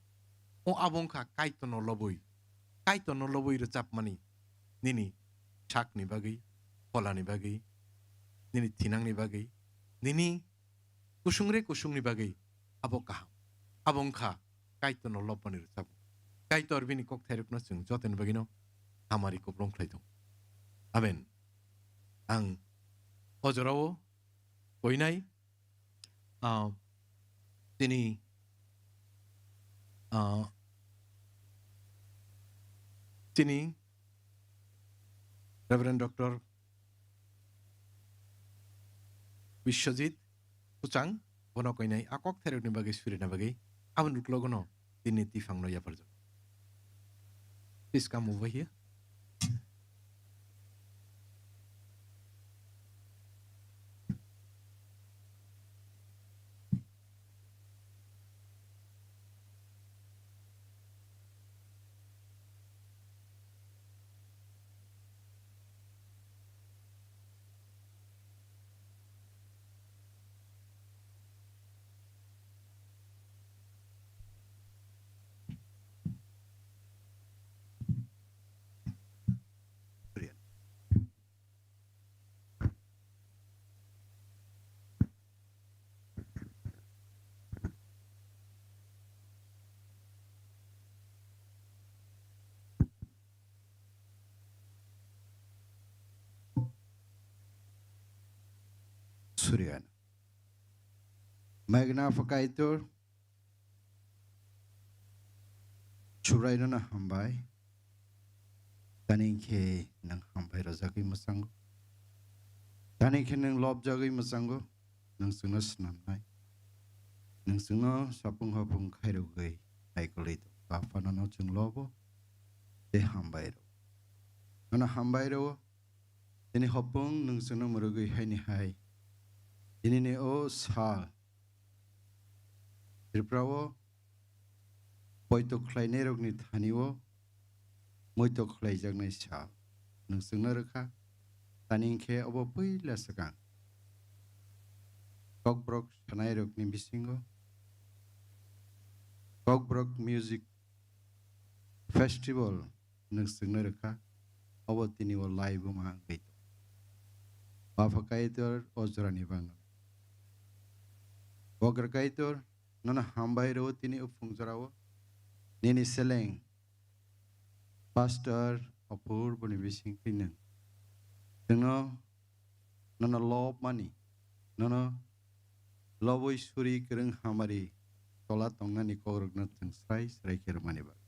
O abo wngkha Kaitorno lobwi. Kaitorno lobwi rwchapmani. Nini sakni bagwi, pholani bagwi, nini thinangni bagwi, nini kusung re kusungni bagwi abo kaham. Abo wngkha Kaitorno lobmani rwchapmung. Kaitor bini kokthairokno chwng jotoni bagwino hamari kupulung khlai tongo. Amen. Ang o jorao koinai, ah, tini, ah, tini Reverend Doctor Biswajit Kuchang, bono koinai a kokthairokni bagwi surina bagwi aboni uklogono tini tiphangno yapharjak. Please come over here. Suriyana. Maigna Pha Kaitor, Subraino no hambai. Tani khe nwng hambai rwjagwi mwchango. Tani khe nwng lobjagwi mwchango. Nwng chwngno snamnai. Nwng chwngno sapung hapung khairogwi naikolwi tongo. Bapha nono chwng lobo tei hambai rwo. Nono hambai rwo. Tini hopung nwng chwngno mwrwgwi haini hai. Tinini o sal Tripura o poito khlainairokni thani o muito khlaijaknai sal. Nwng chwngno rwkha, tani hinkhe obo puila swkang. Kokborok sanairokni bisingo Kokborok Music Festival nwng chwngno rwkha, obo tini o laibuma wngwi tongo. Bapha Kaitor o jorani bagwi. Bogra Kaitor, nono hambai rwo tini o phung jorao. Nini seleng Pastor Apurbo ni bisingtwi nwng. Chwngno nono lobmani, nono lobwi suri kwrwng hamari tola tongnani kokrokno chwng srai srai khe rwmani bagwi.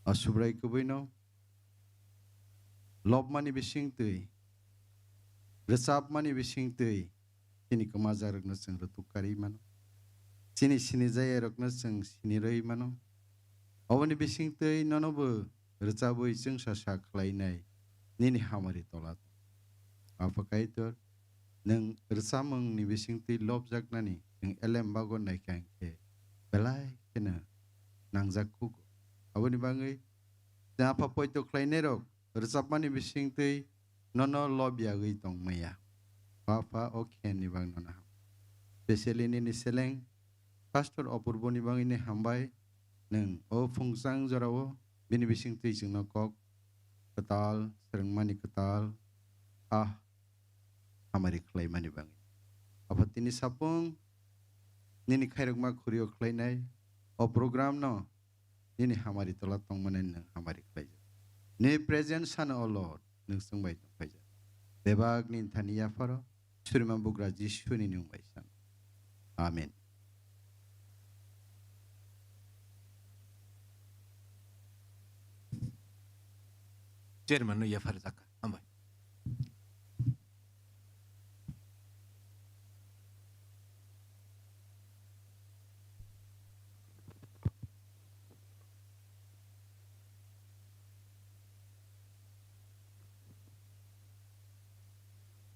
O Subrai kubuino lobmani bisingtwi, rwchapmani bisingtwi, chini kwmajarokno chwng rwtuk karwi mano. Chini sinijaiyarokno chwng sinirwi mano. Oboni bisingtwi nono bo rwchabwi chwngsa sa khlainai nini hamari tola tong. Apha Kaitor, nwng rwchapmungni bisingtwi lobjaknani nwng elem bago naikha hinkhe belai kheno nangjak kugo. Aboni bagwi chwng apha poito khlainairok rwchapmani bisingtwi nono lob yagwi tong maya. Bapha o khenni bagwi nono ham. Specially nini seleng Pastor Apurbo ni bagwi ni hambai, nwng o phungchang jorao bini bisingtwi chwngno kok kwtal, swrwngmani kwtal, ah, hamari khlaimani bagwi. Apha tini sapung nini khairokma khuri-o khlainai o program no nini hamari tola tongmani nwng hamari khlaijak. Nini presence ano, O Lord, nwng chwng bai tongphaijak. Bebak nini thani yapharo, Surima bugra Jisuni nwng bai san. Amen. Chairman no yaphar jakha. Hambai.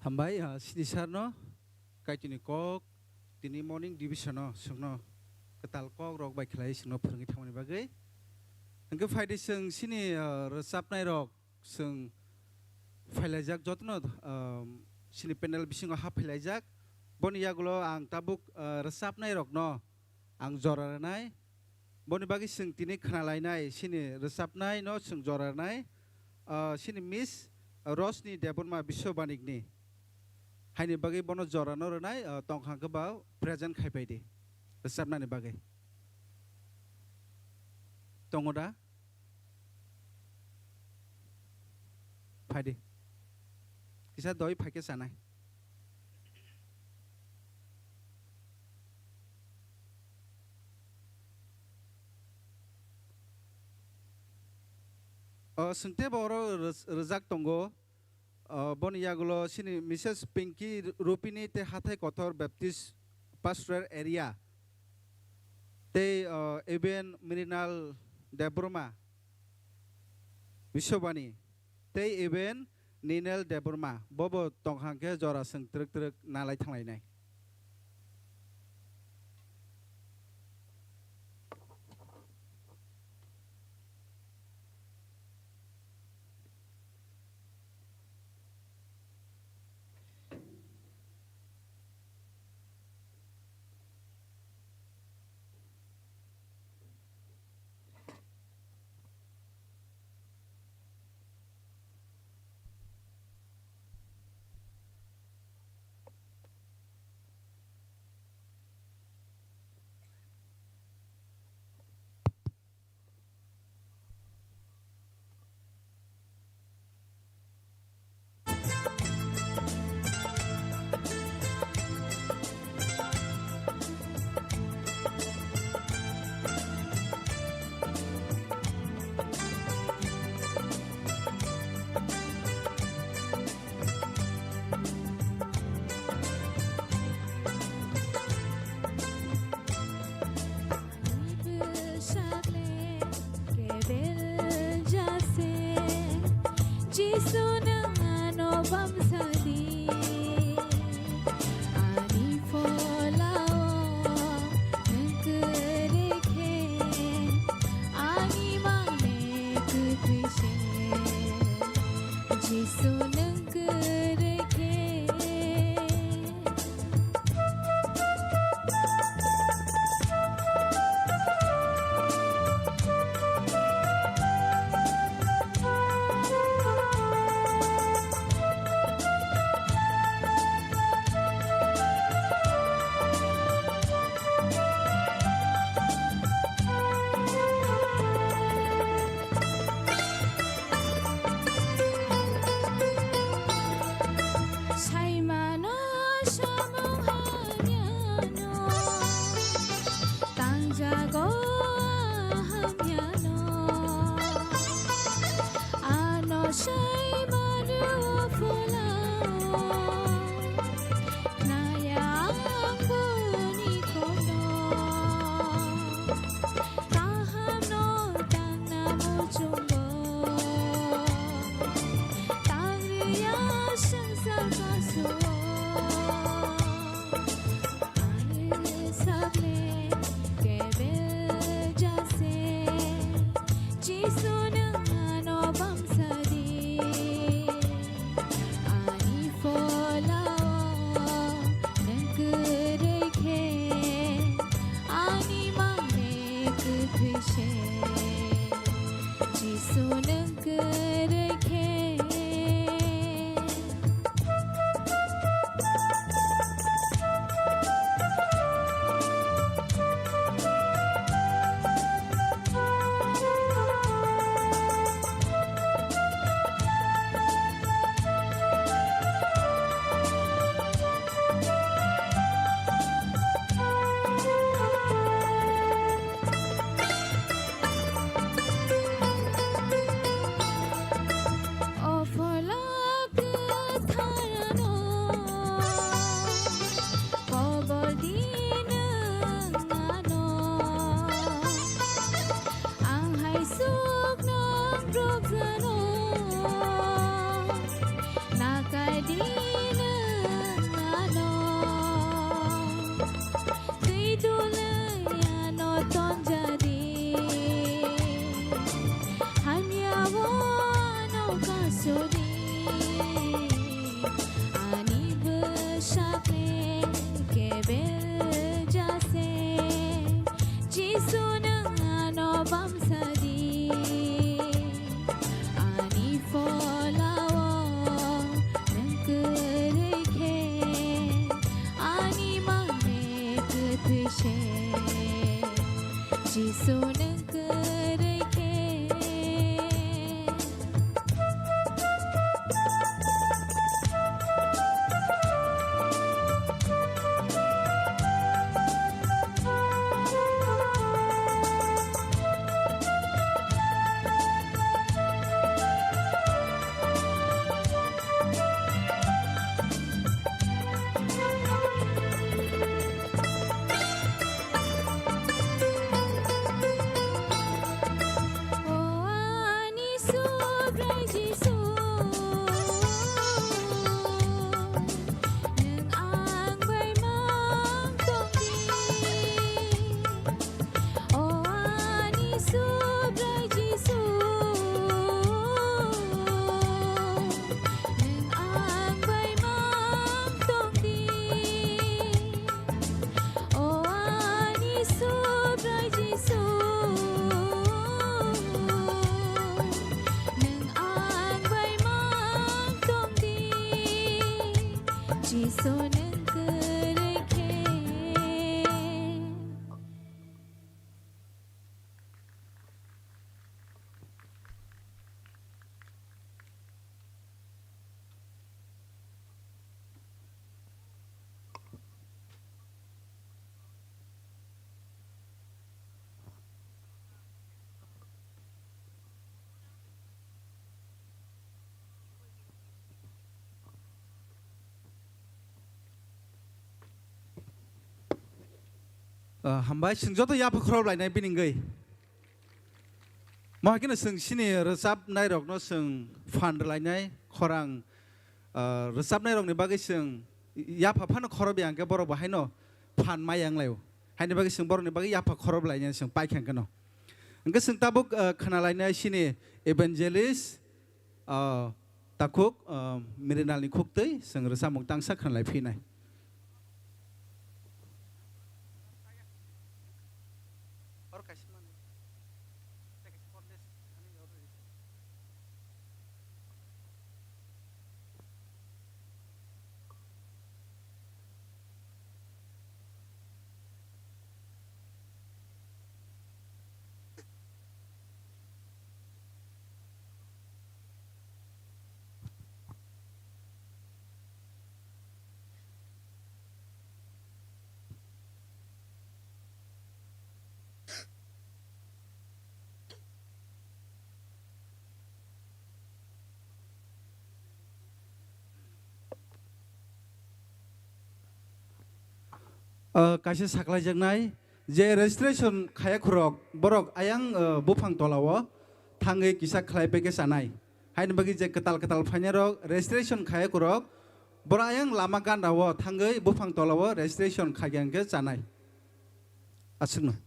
Hambai, ah, sini sir no, Kaitorni kok, tini morning division no, chwngno kwtal kok rok bai khlai chwngno phwrwngwi thangmani bagwi. Hwnkhe phaidi chwng sini, ah, rwchapnai rok, chwng phailaijak jotono, um, sini panel bisingo hap phailaijak. Boni yagulo ang tabuk, uh, rwchapnai rokno ang jora rwnai. Boni bagwi chwng tini khna lainai, sini rwchapnai no chwng jora rwnai. Uh, sini Miss Rosni Debbarma Biswabanikni. Haini bagwi bono jora no rwnai, uh, tongkha hwnkhe ba present khai pai di rwchapnani bagwi. Tongo da? Phaidi. Kisa doi phaikhe chanai. O, chwng teibo oro rwj-, rwjak tongo. O, boni yagulo sini Missus Pinky Rupini tei Hathai Kothor Baptist Pastoral Area tei, o, Eben Mrinal Debbarma Biswabani tei Eben Ninel Debbarma bobo tongkha hwnkhe jora chwng twrwk twrwk nalai thanglainai. Bebel jase, Jisu nwng ano bamsadi. Ani pholao nwng kwrwi khe, ani mane kwthwi se, Jisu nwng kwrwi khe. O ani Subrai Jisu, nwng ang bai mang tong di. O ani Subrai Jisu, nwng ang bai mang tong di. O ani Subrai Jisu, nwng ang bai mang tong di. Jisu nwng kwrwi khe. Ah, hambai, chwng joto yapha khorop lainai bini wngwi. Mohai kheno chwng chini rwchapnairokno chwng phan rwlainai, khorang, ah, rwchapnairokni bagwi chwng yapha phano khorop ya hwnkhe borok bo haino phan maya wnglaio. Haini bagwi chwng borokni bagwi yapha khorop lainai chwng paikha hwnkhe no. Hwnkhe chwng tabuk, ah, khna lainai chini evangelist, ah, takhuk, ah, Mirinalni khuktwi chwng rwchapmung tangsa khna lai phinai. Ah, kaisa saklaijaknai je registration khaya khorok borok ayang, ah, buphang tolao thangwi kisa khlai package anai. Haini bagwi je kwtal kwtal phainairok registration khaya khorok borok ayang lama gandao thangwi buphang tolao registration khaikha hwnkhe chanai. Aswkno.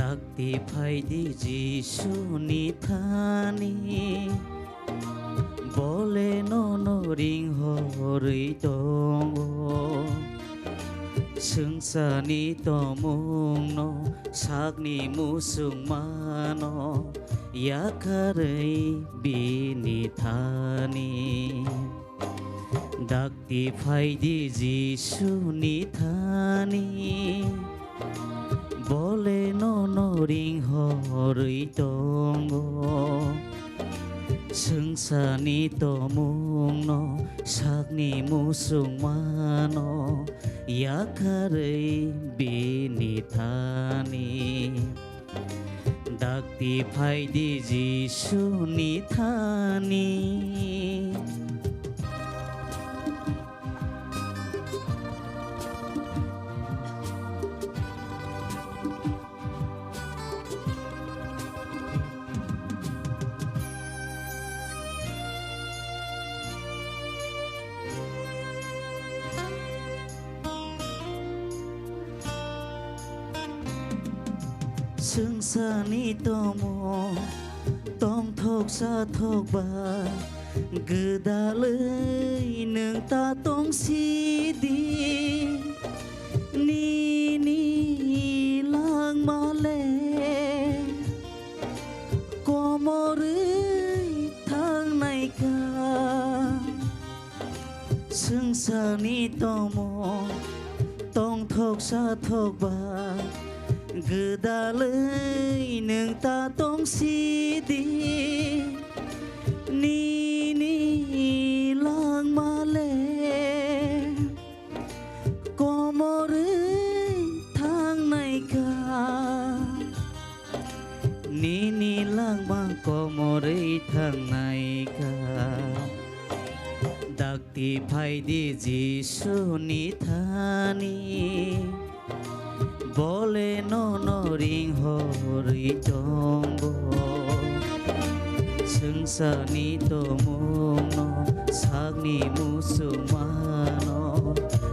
Dakti phaidi Jisuni thani, bole nono ringhorwi tongo. Swngcharni tomungno, sakni musungmano, yakarwi bini thani. Dakti phaidi Jisuni thani, bole nono ringhorwi tongo. Swngcharni tongmungno, sakni muchungmano yakarwi bini thani. Dakti phaidi Jisuni thani. Swngcharni tongmung tongthok chathok ba, gwdalwi nwng ta tongsidi. Nini langma le komorwi thangnai kha. Swngcharni tongmung tongthok chathok ba, gwdalwi nwng ta tongsidi. Nini langma le komorwi thangnai kha. Nini langma komorwi thangnai kha. Dakti phaidi Jisuni thani. Bole nono ringhorwi tongo. Swngcharni tongmungno, sakni muchungmano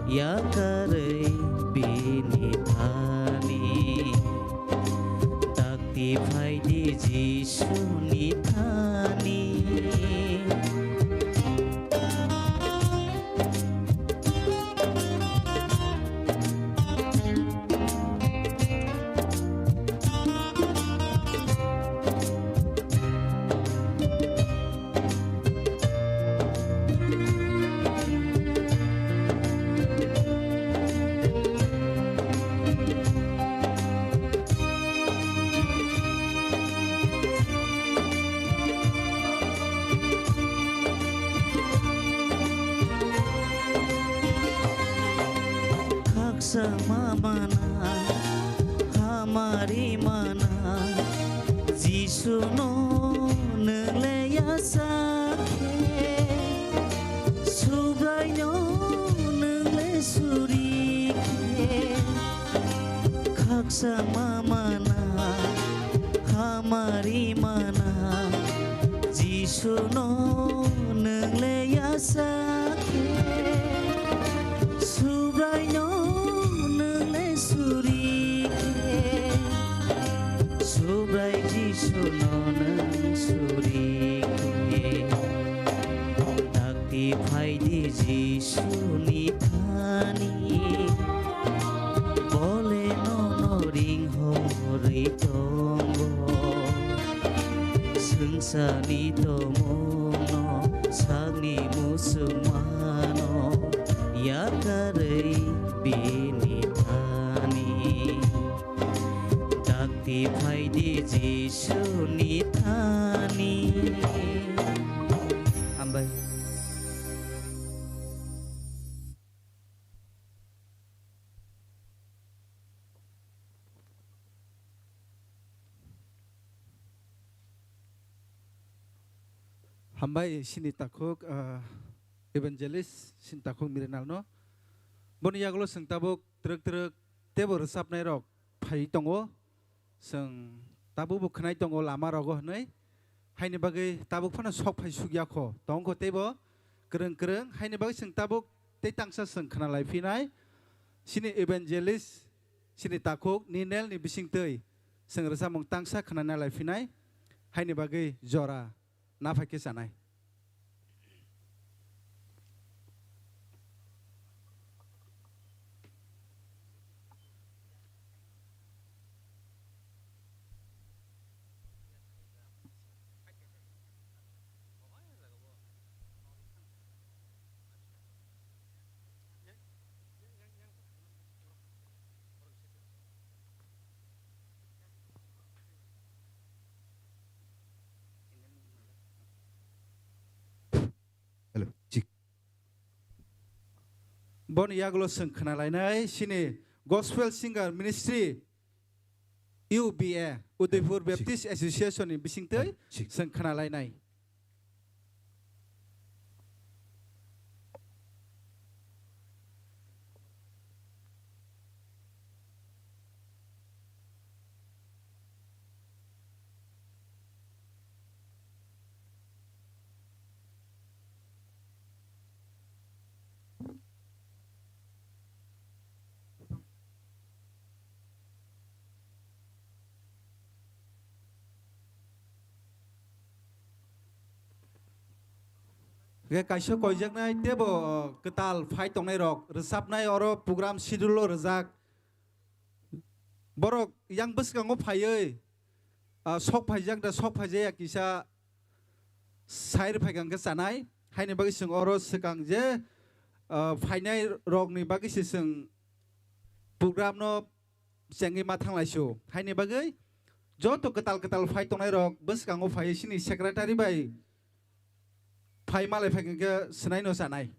yakarwi bini thani. Dakti phaidi Jisuni thani. Khaksa ma mana, hamari mana, Jisu no nwng le ya sakhe, Subrai no nwng le suri khe. Khaksa ma mana, hamari mana, Jisu no nwng le ya sakhe, Subrai no nwng le suri khe, Subrai Jisu no nwng suri khe. Dakti phaidi Jisuni thani, bole nono ringhorwi tongo. Swngcharni tongmungno, sakni muchungmano yakarwi bini thani. Dakti phaidi Jisuni thani. Hambai. Hambai sini takhuk, ah, evangelist sini takhuk Mirinal no. Boni yagulo chwng tabuk twrwk twrwk teibo rwchapnai rok phai tongo. Chwng tabukbo khwnai tongo lama rogo hwnwi. Haini bagwi tabuk phano sok phai sukya kho. Tongkho teibo kwrwng kwrwng. Haini bagwi chwng tabuk tei tangsa chwng khna lai phinai. Chini evangelist, chini takhuk Ninel ni bisingtwi chwng rwchapmung tangsa khna nai lai phinai. Haini bagwi jora naphai khe chanai. Hello, check. Boni yagulo chwng khna lainai chini Gospel Singer Ministry, U B A, Udaipur Baptist Association ni bisingtwi chwng khna lainai. Hwnkhe kaisa koijaknai teibo, uh, kwtal phai tongnai rok rwchapnai oro program schedule o rwjak. Borok yang bwskango phaiwi, ah, sok phaijak da sok phaijaya kisa sai rwphai kha hwnkhe chanai. Haini bagwi chwng oro swkang je, ah, phainai rokni bagwi se chwng program no chengwi ma thanglaisu. Haini bagwi joto kwtal kwtal phai tongnai rok bwskango phaiwi chini secretary bai phai malai phai khe swnai no chanai.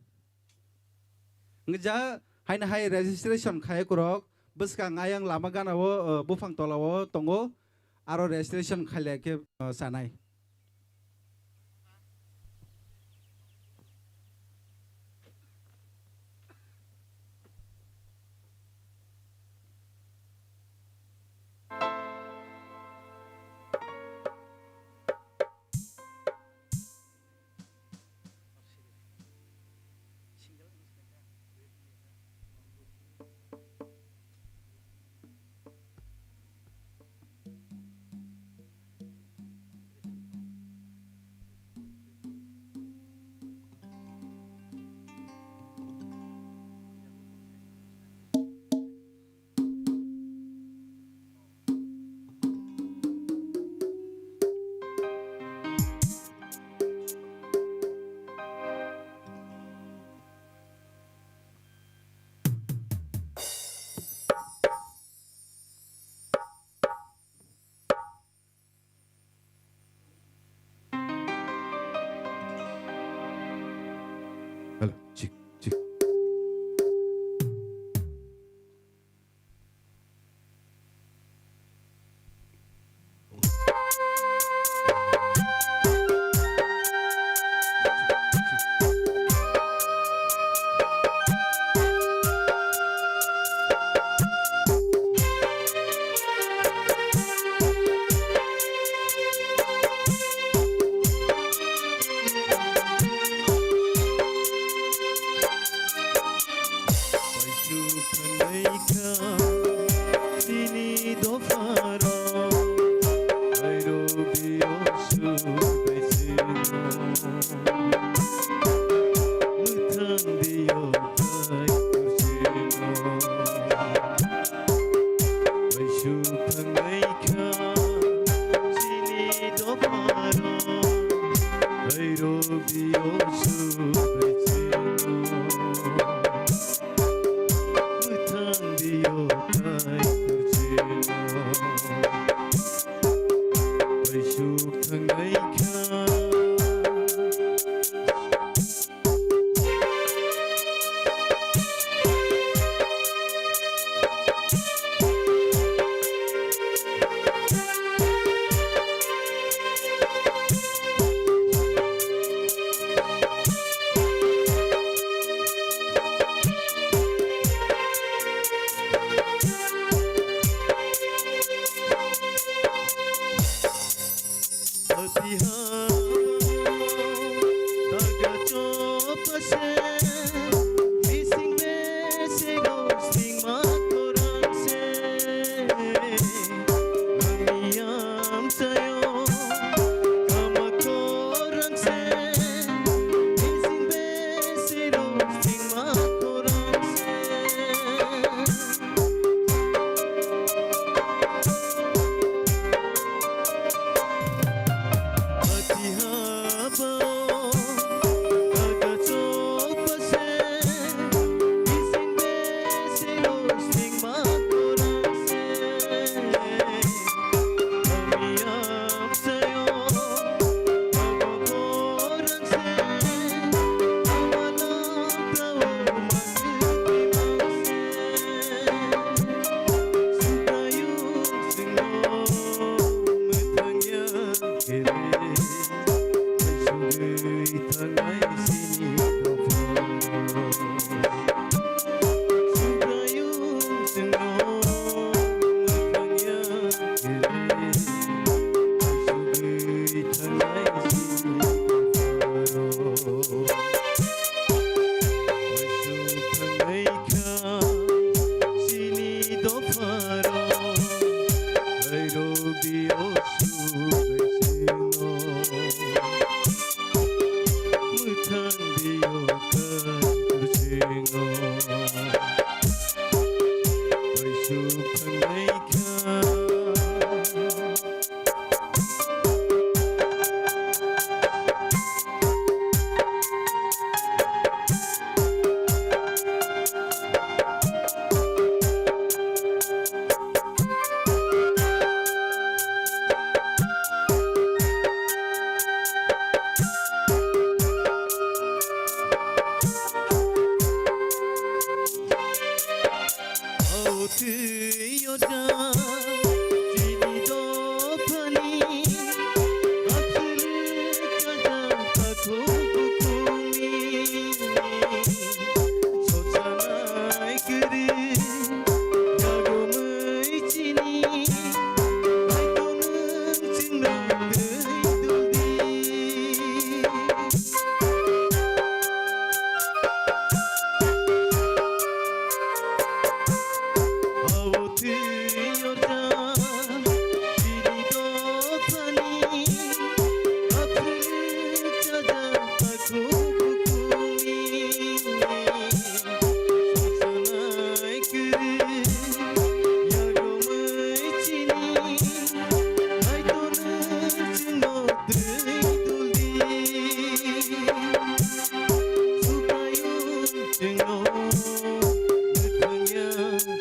Wngkha haino hai registration khai kwrwk bwskang ayang lama gana o, o, buphang tola o tongo, aro registration khailai khe, o, chanai. Hello, check, check. Paisuk thangnaikha chini dopharok, airo biyo su baisino. Mwthang biyo bai kursino. Paisuk thangnaikha chini dopharok, airo biyo su baisino. Mwthang biyo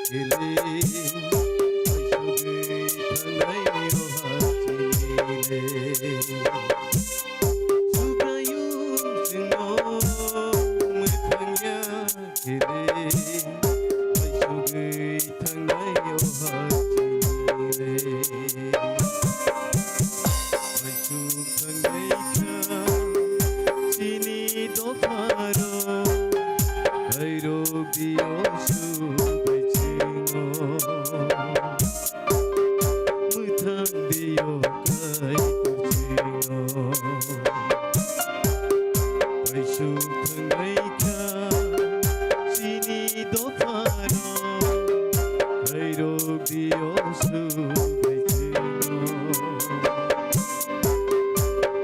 khe le, paisugwi thangnai o ha chini le. Subraiyung chwngno mwthangya khe le, paisugwi thangnai o ha chini le. Paisuk thangnaikha chini dopharo, khairok biyo subai chwngno. Mwthang biyo Kaitor chwngno. Paisuk thangnaikha chini dopharo, khairok biyo subai chwngno.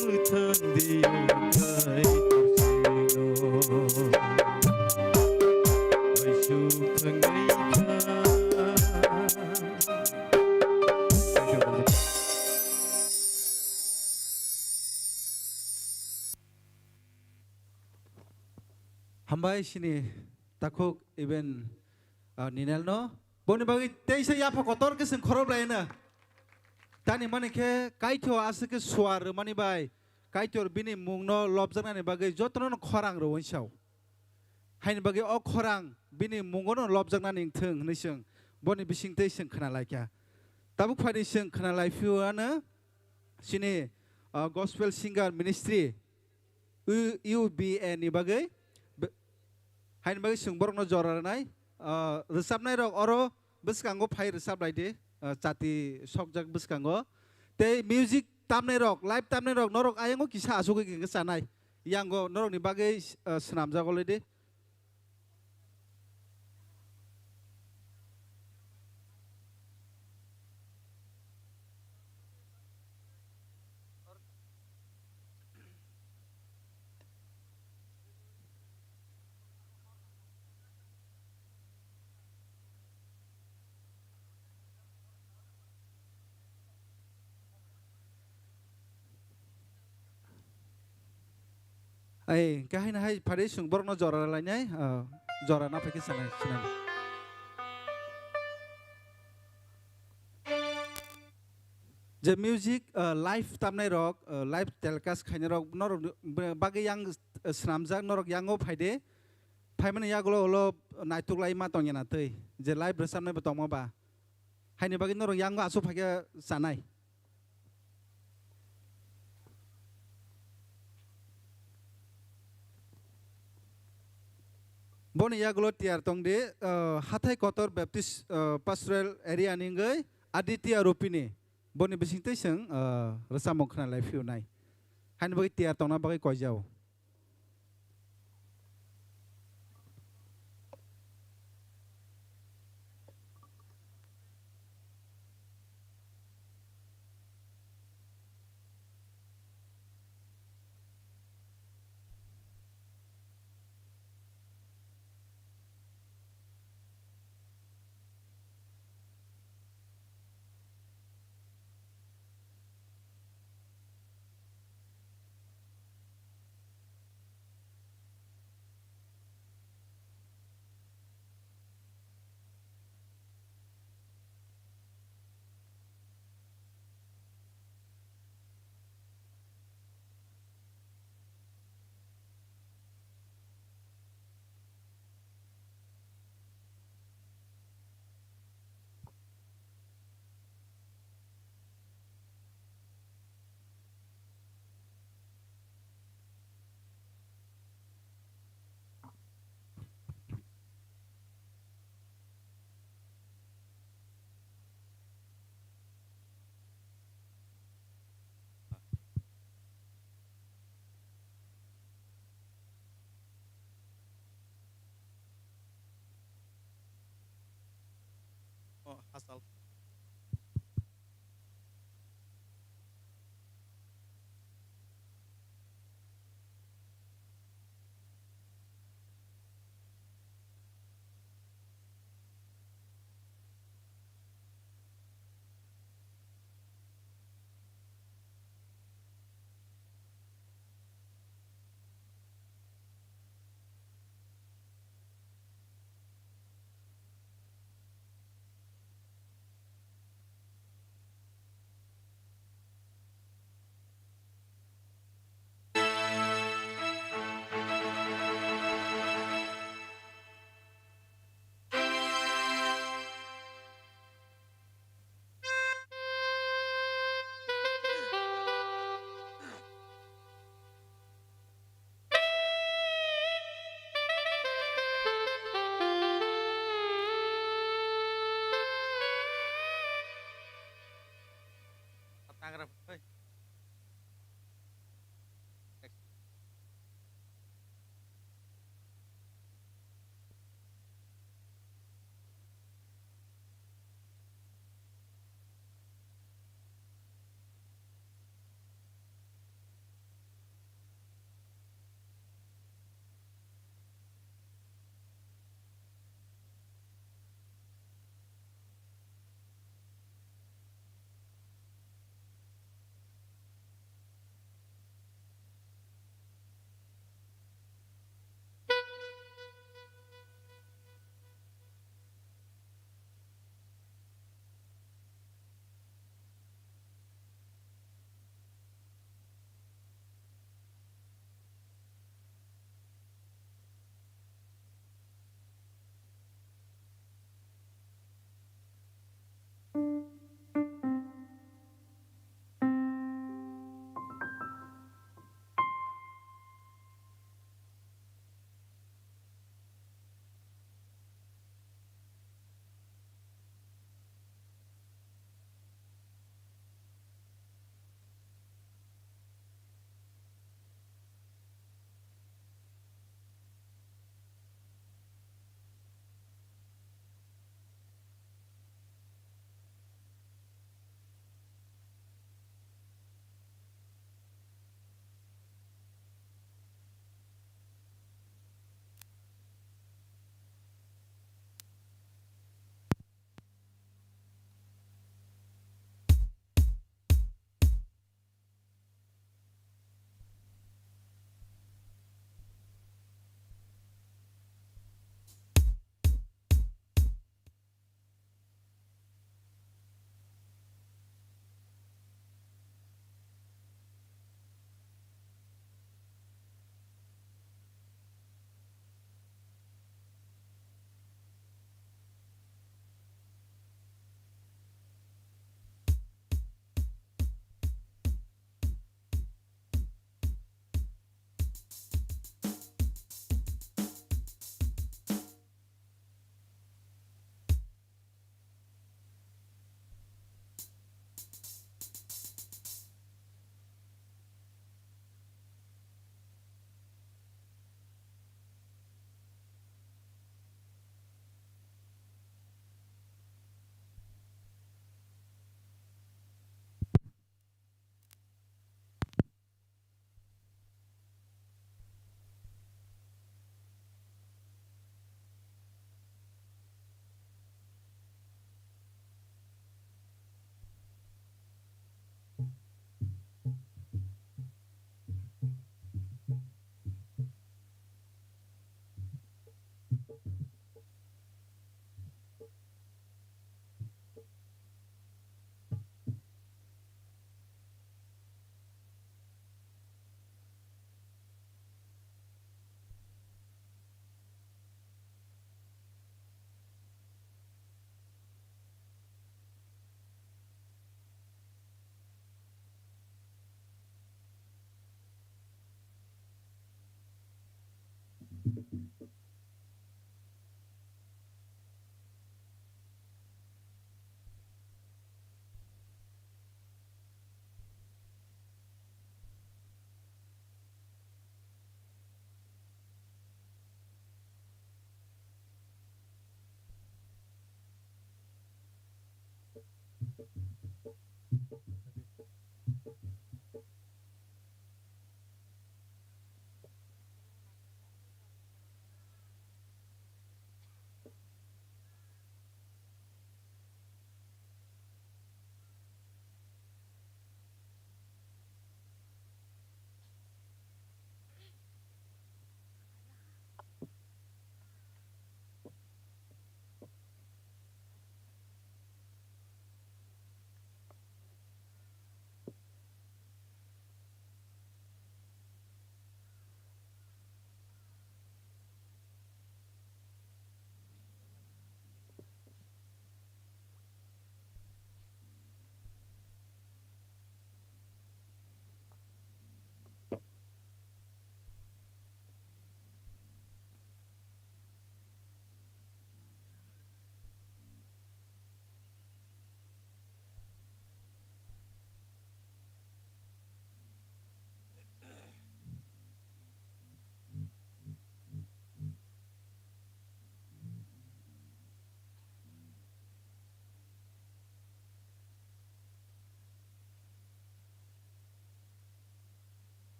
Mwthang diyo Kaitor chwngno. Paisuk thangnaikha. Hambai sini takhuk even, ah, Ninel no. Boni bagwi teisa yapha kotor khe chwng khorop laina. Tani mani khe Kaitor aswk khe suar rwmani bai Kaitor bini mungno lobjaknani bagwi jotono no khorang rw uansao. Haini bagwi o khorang bini mungono lobjaknani wngthwng hwnwi chwng boni bisingtwi chwng khna laikha. Tabuk phaidi chwng khna laiphiyano chini, ah, Gospel Singer Ministry, U-, U B A ni bagwi, be-, haini bagwi chwng borokno jora rwnai, ah, rwchapnairok oro bwskango phai rwchap lai di, ah, chati sokjak bwskango. Tei music tamnairok, live tamnairok norok ayango kisa asugwi hwnkhe chanai. Yango norokni bagwi, ah, swnamjak olo di. Ai, kahai na hai phari chwng borokno jora lainai, ah, jora na phaikhe sanai, sinai. Je music, ah, live tamnai rok, ah, live telecast khainai rok, norok bagwi yang, ah, swnamjak, norok yango phaide, phaimani yagulo ulo naituklai ma tongya na twi, je live rwchapnai bo tongma ba. Haini bagwi norok yango aswk phaikhe chanai. Boni yagulo tiyar tong di, ah, Hathai Kotor Baptist, ah, Pastoral Area ni wngwi Aditya Rupini. Boni bisingtwi chwng, ah, rwchapmung khna lai phiyunai. Haini bagwi tiyar tongna bagwi koijao.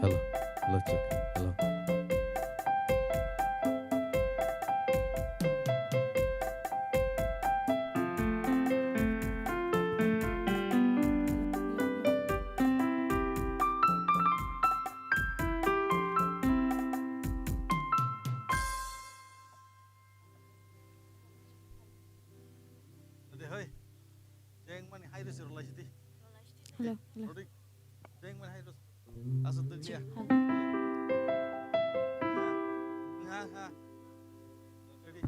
Hello, hello, check. Hello. Ade hoi. Jeng mani hai resi rolai siti. Hello, hello. Rodi. Jeng mani hai resi. Asa tu dia. Hello. Ha, ha. Ready.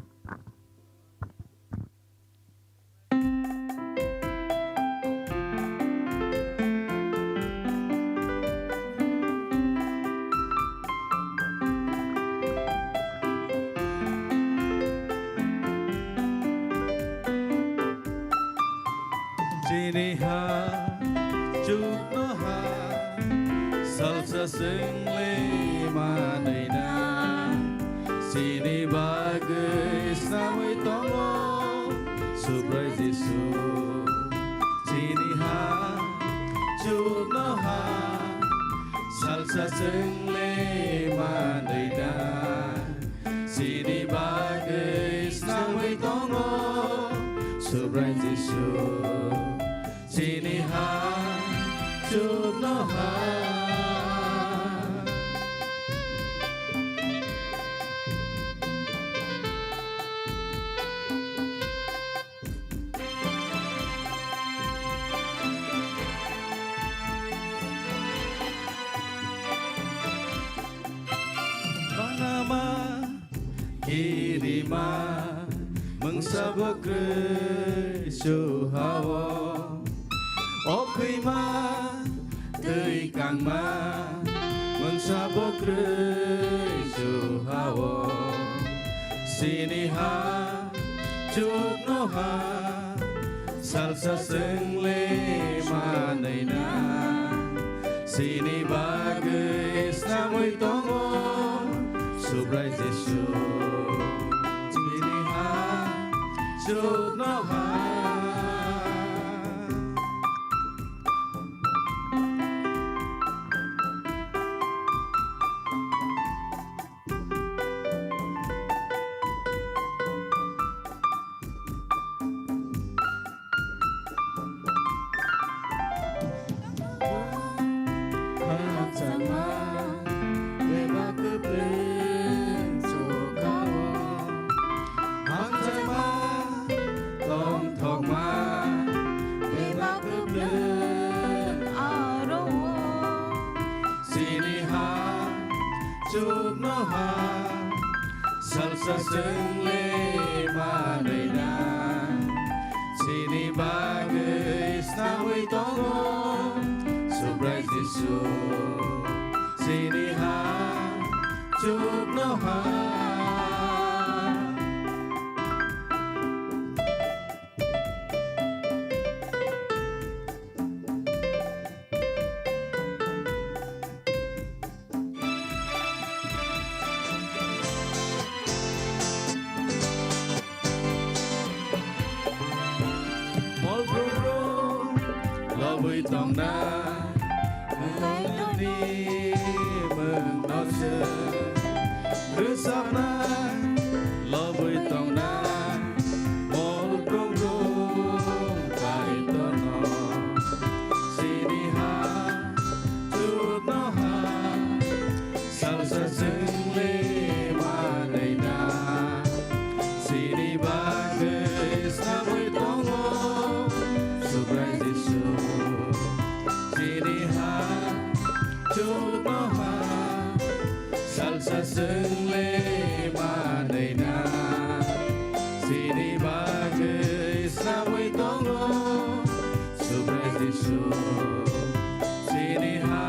Chini ha, chukno ha, salsa swngle manwi na. Chini bagwi snamwi tongo Subrai Jisu. Chini ha, chukno ha, salsa swngle manwi na. Chini bagwi snamwi tongo Subrai Jisu. Chini ha, chukno ha. Banama kirima mungsa bo kwrwi chuhao. Okhwima twi kangma mungsa bo kwrwi chuhao. Chini ha chukno ha salsa swngle manwi na. Chini bagwi snamwi tongo Subrai Jisu. Chini ha chukno ha. Khakchangma bebak kwplwng chukao. Hamjakma tong Salsa chwng le manwi na, chini bagwi snamwi tongo Subrai Jisu, chini ha chuknoha. Mol brum brum lobwi tongna, Kaitorni mungno se rwchapna lobwi tongna, mol brum brum Kaitorno sini ha chuknoha. Salsa chwng le manwi na, chini bagwi snamwi tongo Subrai Jisu, chini ha chuknoha. Salsa chwng le manwi na, chini bagwi snamwi tongo Subrai Jisu, chini ha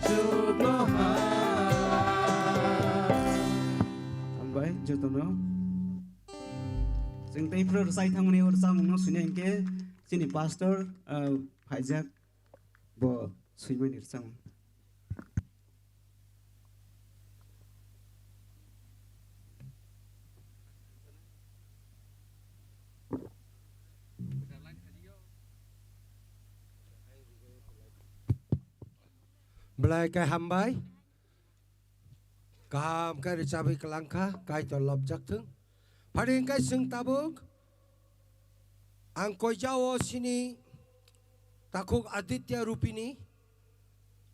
chuknoha. Hambai jotono. Chwng tei phuru rwchai thangmani o rwchapmungno swinya hinkhe chini pastor, ah, phaijak, bo swimani rwchapmung. Belai khe hambai. Kaham khe rwchabwi kwlang kha, Kaitor lobjak thung. Phari hwnkhe chwng tabuk ang koijao sini takhuk Aditya Rupini,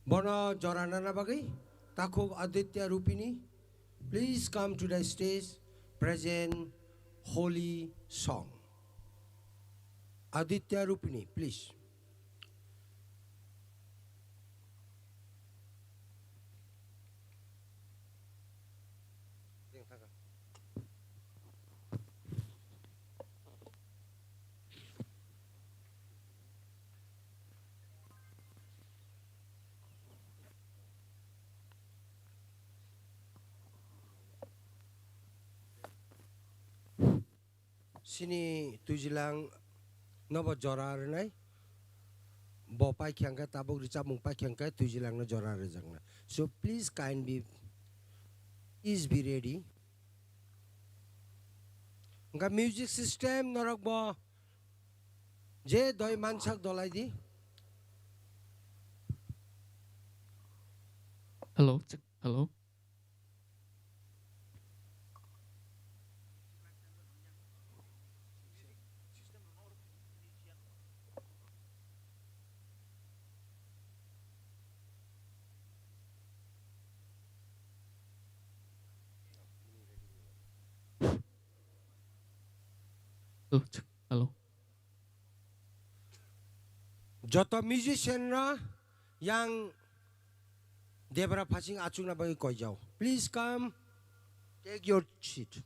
bono jora nana bagwi takhuk Aditya Rupini, please come to the stage, present holy song. Aditya Rupini, please. Sini twijilang nobo jora rwnai. Bo paikha hwnkhe, tabuk rwchapmung paikha hwnkhe twijilang no jora rwjaknai. So please kind be, please be ready. Hwnkhe music system norok bo je doi mansak dolai di. Hello, check, hello. Hello, check, hello. Joto musician rok yang debra phasing achukna bagwi koijao. Please come, take your seat.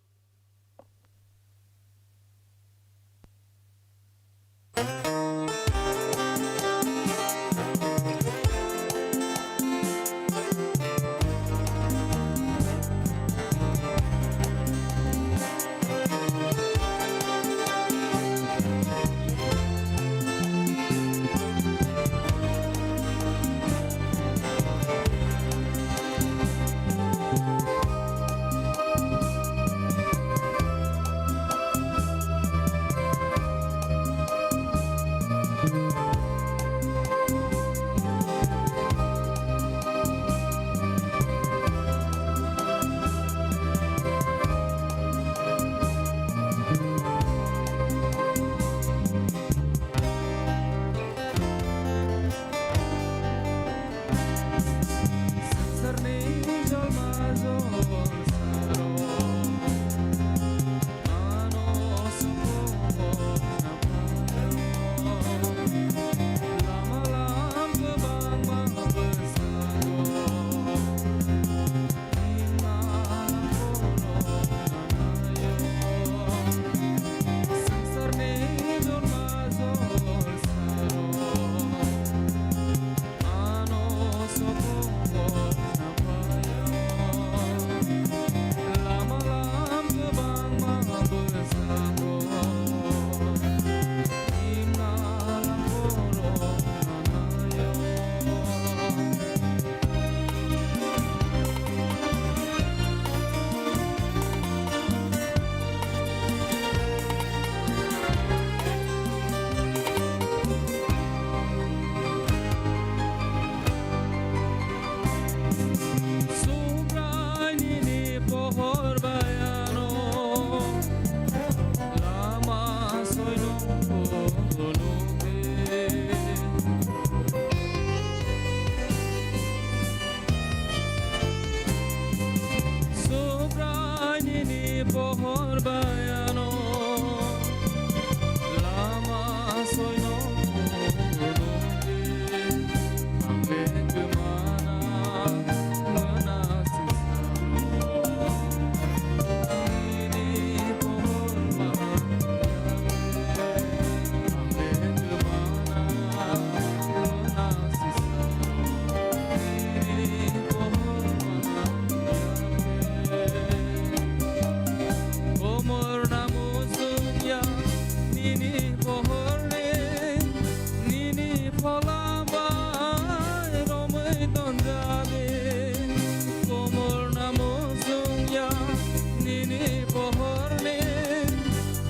Nini pohorni,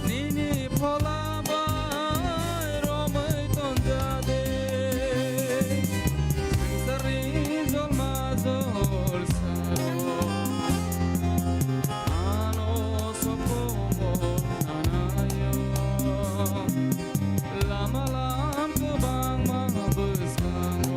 nini phola bai romwi tonjade. Swngcharni jolma jolsao ano sokomor nanaio. Lama lam kwbangma bwskango.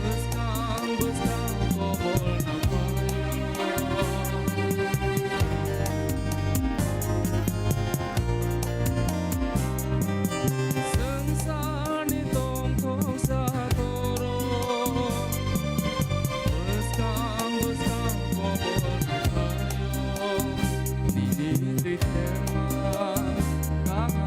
Bwskang bwskang kobor nangmani. Swngcharni tongthoksa toro. Bwskang bwskang kobor nangmani. Nini twi therma kaham.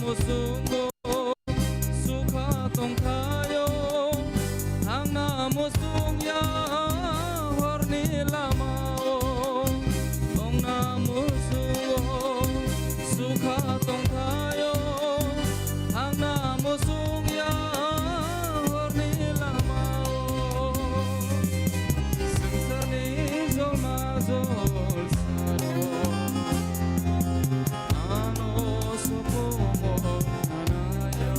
Musungo sukha tongthaio, thangna musung ya horni lamao. Tongna musungo sukha tongthaio, thangna musung ya horni lamao. Swngcharni jolma jolsao ano sokomor nanaio.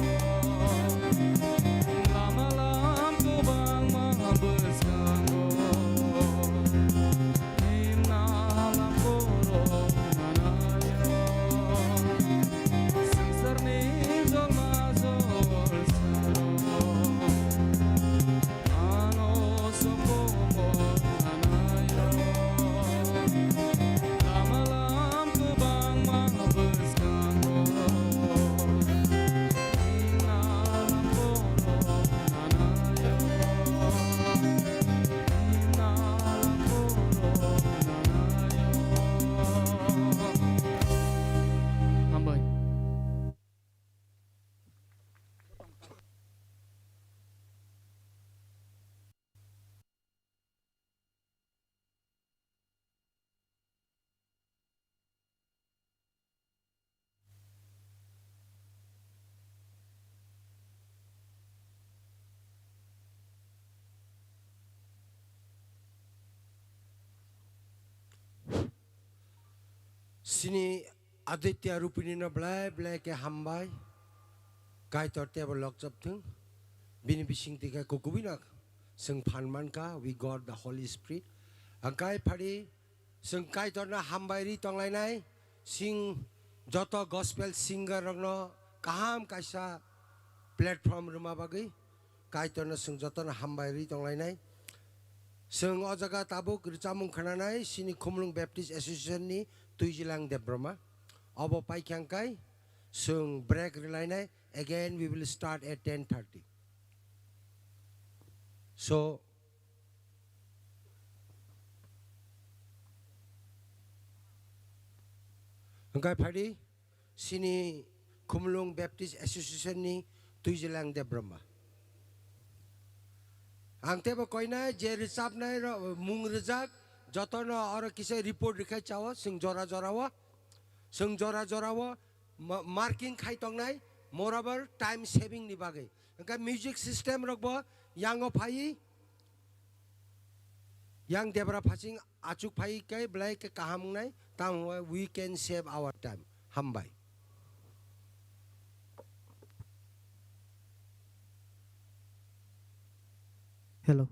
Lama lam kwbangma bwskango. Hambai. Chini Aditya Rupini no belai belai khe hambai. Kaitor tebo lokchop thung. Bini bising twi khe kukubui no chwng phan mankha, we got the Holy Spirit. Ang kai phari chwng Kaitor no hambai ri tonglainai. Chwng joto gospel singer rokno kaham kaisa platform rwma bagwi Kaitorno chwng jotono hambai rwi tonglainai. Chwng o jaga tabuk rwchapmung khwnanai chini Khumulwng Baptist Association ni Twijilang Debbarma. Obo paikha hwnkhe chwng break rwlainai. Again, we will start at ten thirty. So, hwnkhe phadi, chini Khumulwng Baptist Association ni Twijilang Debbarma. Ang tebo koinai je rwchapnai rok, mung rwjak, jotono oro kisa report rwkhai chao, chwng jora jora o, chwng jora jora o ma-, marking khai tongnai, moreover time saving ni bagwi. Hwnkhe music system rok bo yango phaiwi, yang debra phasing achuk phai khe belai khe kaham wngnai, tamo we can save our time. Hambai. Hello.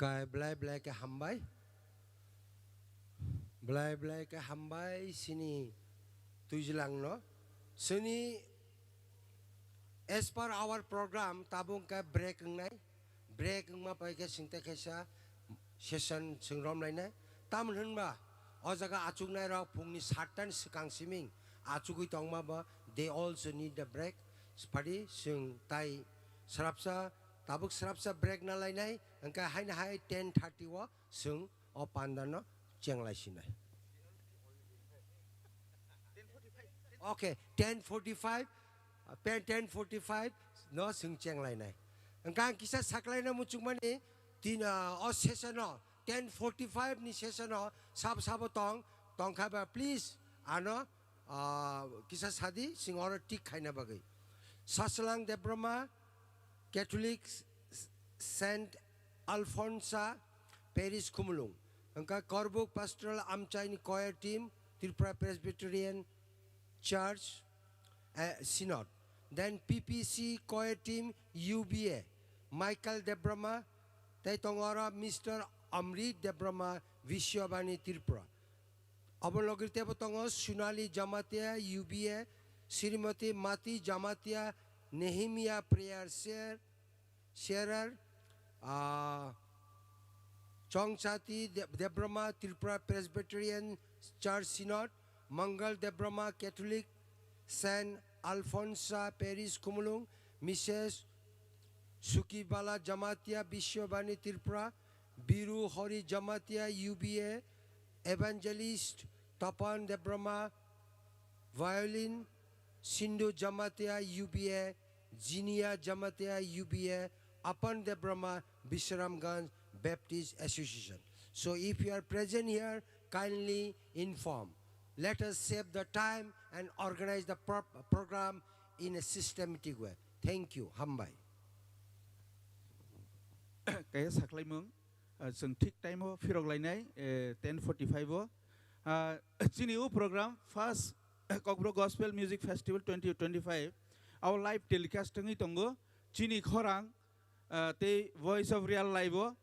Kai belai belai khe hambai. Belai belai khe hambai chini twijlangno. Chini as per our program tabuk khe break wngnai. Break wngma pai khe chwng tei kaisa session chwng romlainai. Tamoni hwnba o jaga achuknairok phungni satta ni swkang siming achugwi tongma bo, they also need the break. Phadi chwng tai srapsa, tabuk srapsa break na lainai, hwnkhe haino hai ten thirty o chwng o panda no chenglai sinai. Okay, ten forty-five, uh, pen ten forty-five no chwng chenglainai. Hwnkhe ang kisa saklaina muchungmani tin, uh, o session o, ten forty-five ni session o sabo sabo tong, tongkha ba please ano, uh, kisa sadi chwng oro tik khaina bagwi. Saswlang Debbarma, Catholic S-, Saint Alphonsa Parish Khumulwng. Hwnkha Korbuk Pastoral Amchaini Choir Team, Tripura Presbyterian Church, eh, Synod. Then P P C Choir Team, U B A, Michael Debbarma, tei tongo oro Mister Amrit Debbarma, Vishwabani Tripura. Obo logi teibo tongo Sunali Jamatia, U B A, Srimati Mati Jamatia, Nehemia Prayer Share, Sharer, ah, Chongchati De-, Debbarma, Tripura Presbyterian Church Synod, Mangal Debbarma, Catholic, Saint Alphonsa Parish Khumulwng, Missus Sukibala Jamatia, Vishwabani Tripura, Biru Hori Jamatia, U B A, Evangelist Tapan Debbarma, violin, Sindhu Jamatia, U B A, Jinia Jamatia, U B A, Apan Debbarma, Bisramganj Baptist Association. So if you are present here, kindly inform. Let us save the time and organize the pro-, program in a systematic way. Thank you. Hambai. Kaya saklaimung, ah, chwng thik time o phirok lainai, eh, ten forty-five o. Ah, chini o program first Kokborok Gospel Music Festival twenty twenty-five, abo live telecast wngwi tongo. Chini khorang, ah, tei Voice of Real Life o.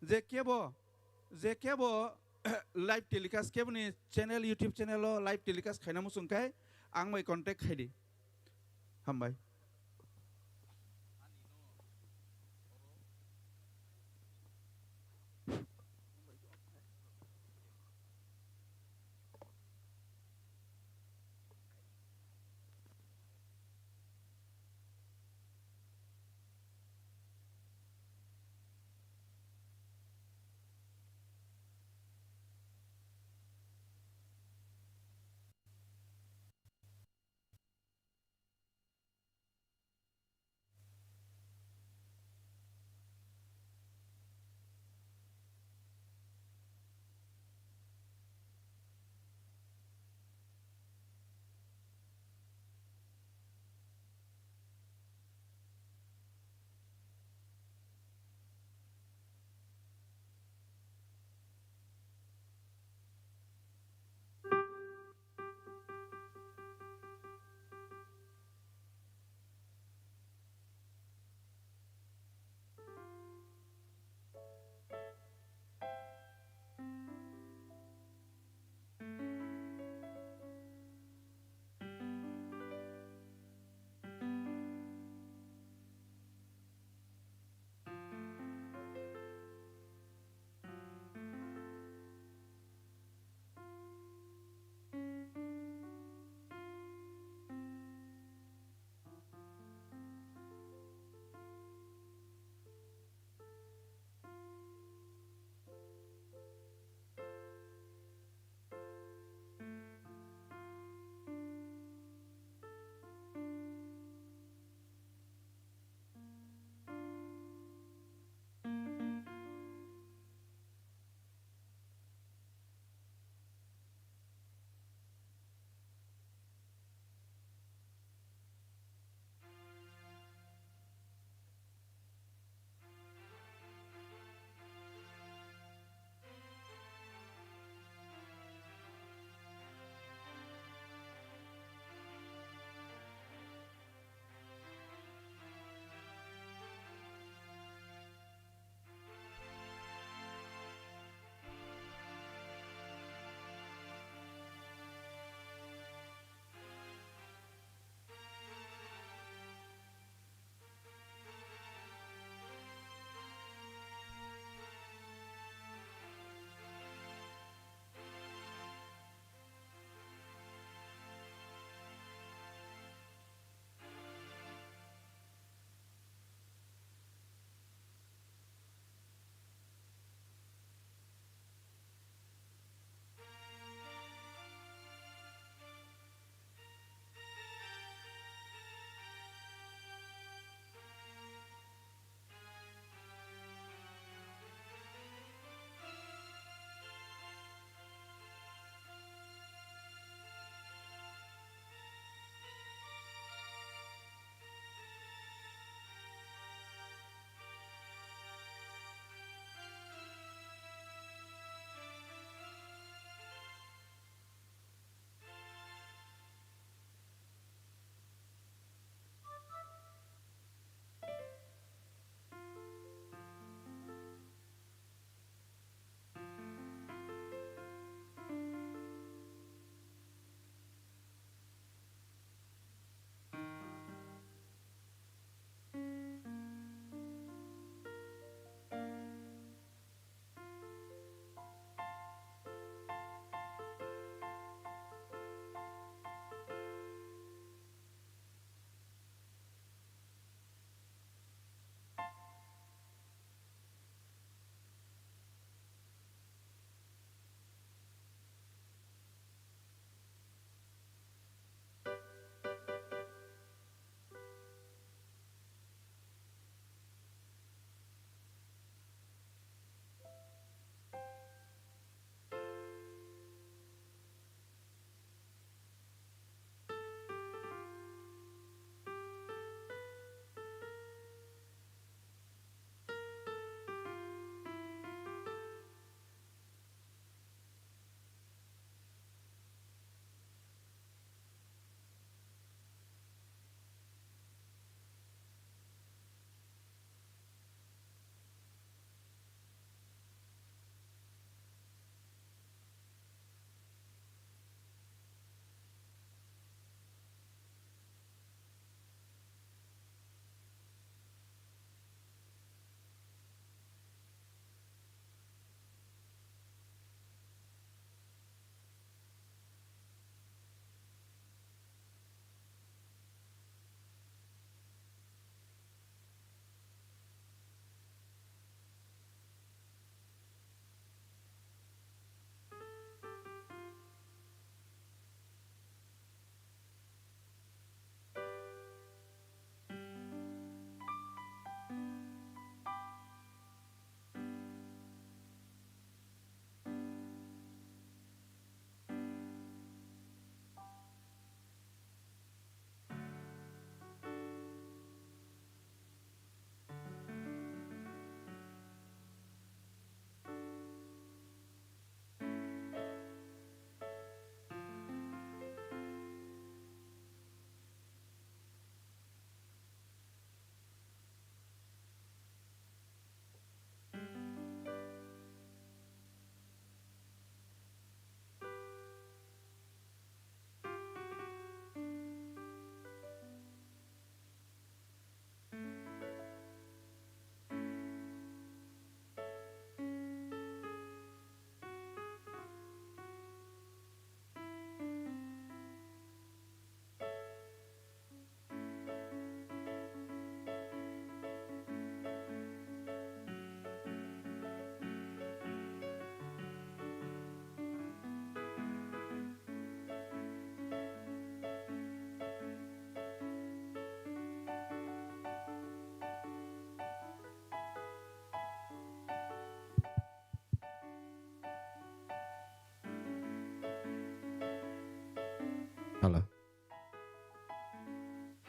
Je kebo, je kebo live telecast, keboni channel, YouTube channel o live telecast khaina muchung khai ang bai contact khai di. Hambai.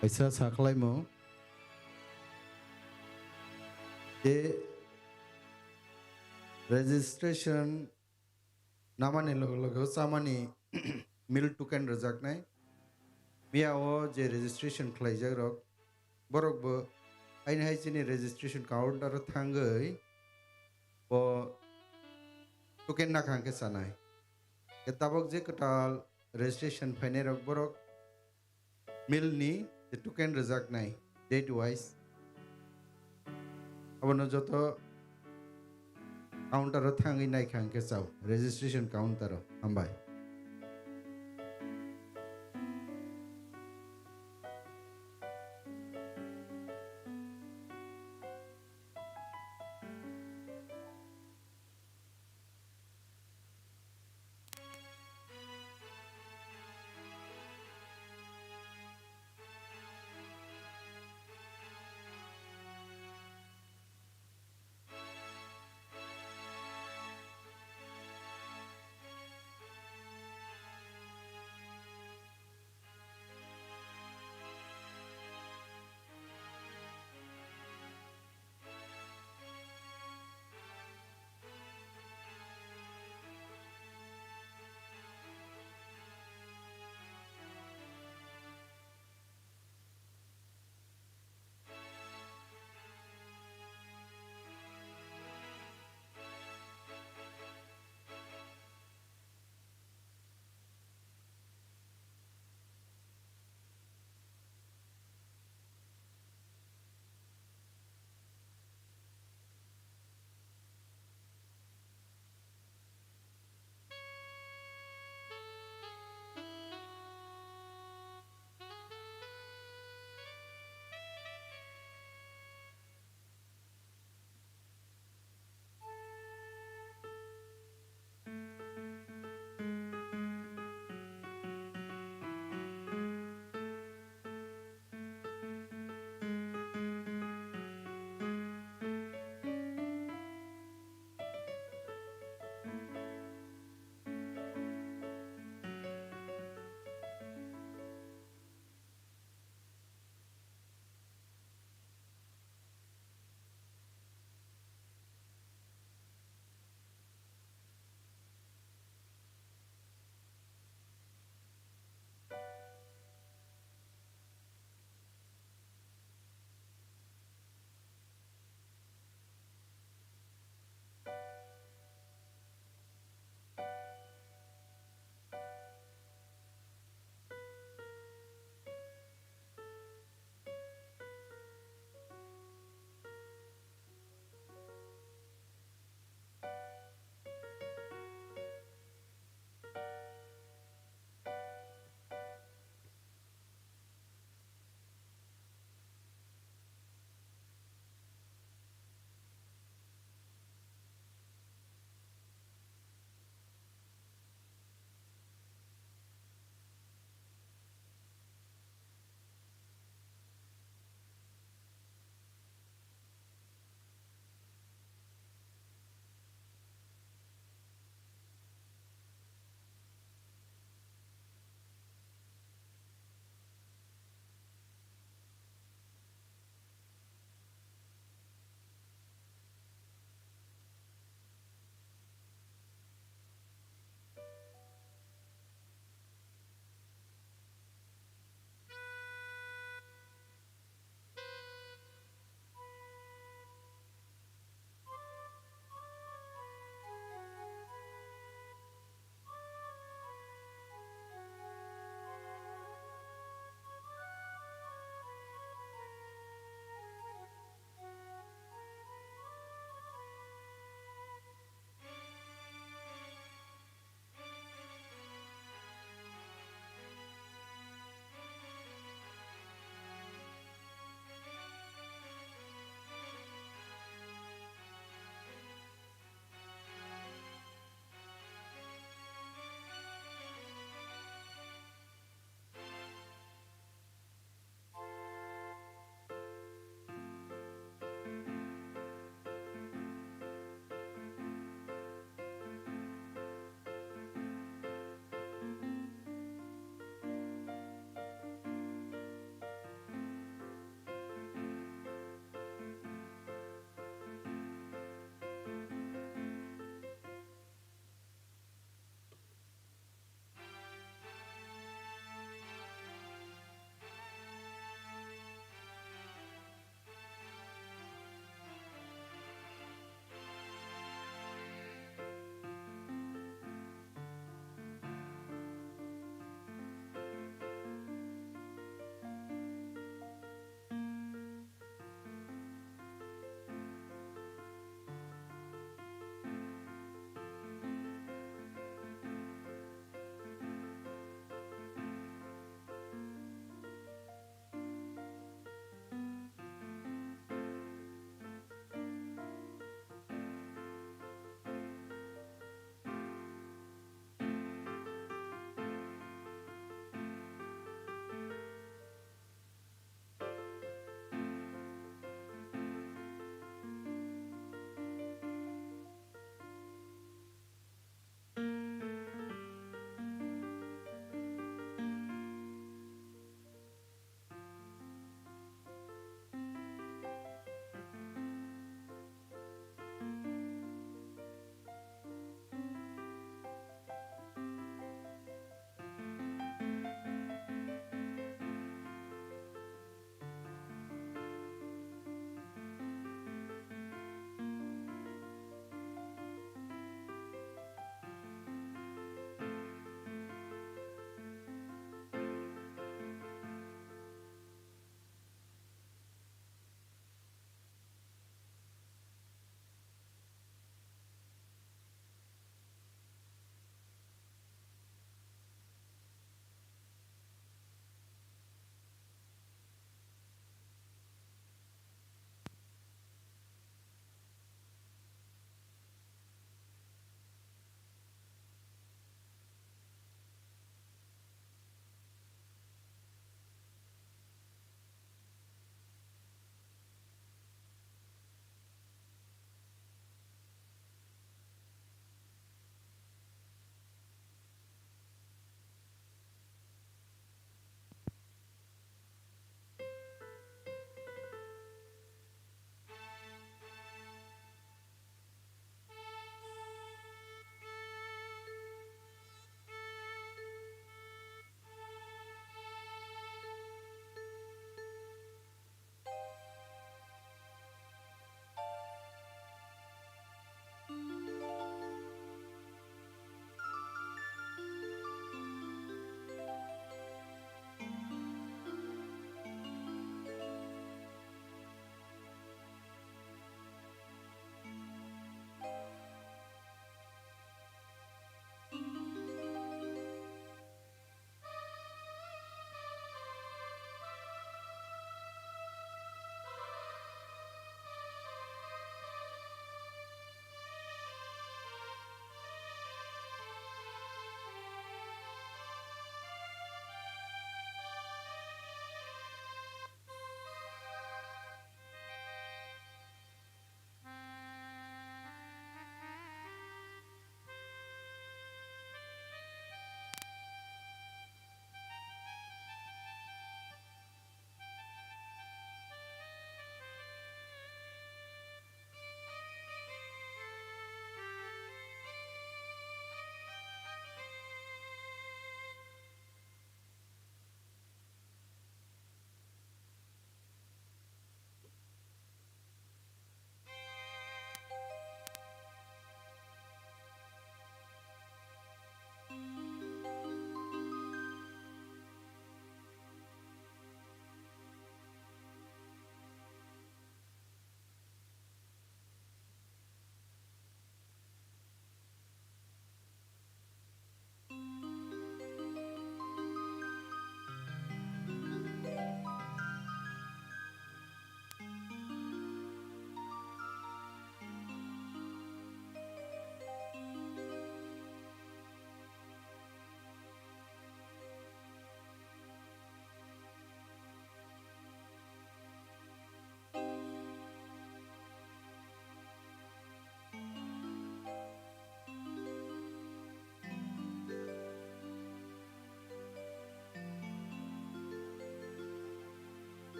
Kaisa sakhlaimo je registration namani logo logo chamani meal token rwjaknai. Miyao je registration khlaijak rok, borok bo aini hai chini registration counter o thangwi bo token nakha hwnkhe chanai. Tabok je kwtal registration phainai rok borok meal ni je token rwjaknai date wise. Abono joto counter o thangwi naikha hwnkhe chao, registration counter o. Hambai.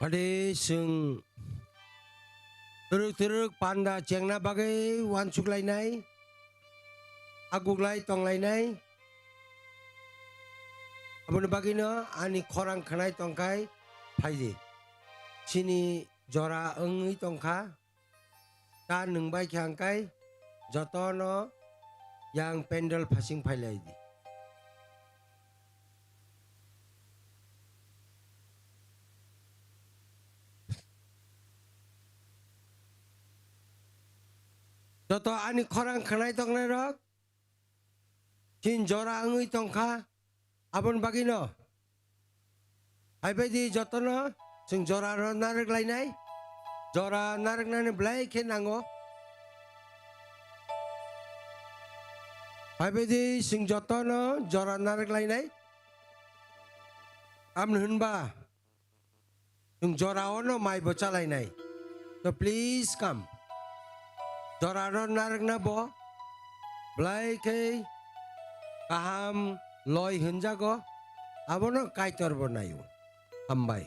Ade chwng twrwk twrwk panda chengna bagwi uansuk lainai, aguklai tong lainai. Aboni bagwino ani khorang khwnai tongkhai phaidi. Chini jora wngwi tongkha. Ta nwng bai khe ang kai jotono yang pandal phasing phai lai di. Joto ani khorang khwnai tongnai rok, chin jora wngwi tongkha, aboni bagwino. Hai bai di jotono chwng jora rw narwk lainai, jora narwknani belai khe nango. Hai bai di chwng jotono jora narwk lainai. Tamni hwnba chwng jora ono mai bo chalainai. So please come. Jora rw narwkna bo belai khe kaham loi hwnjago, abono Kaitor bo naio. Hambai.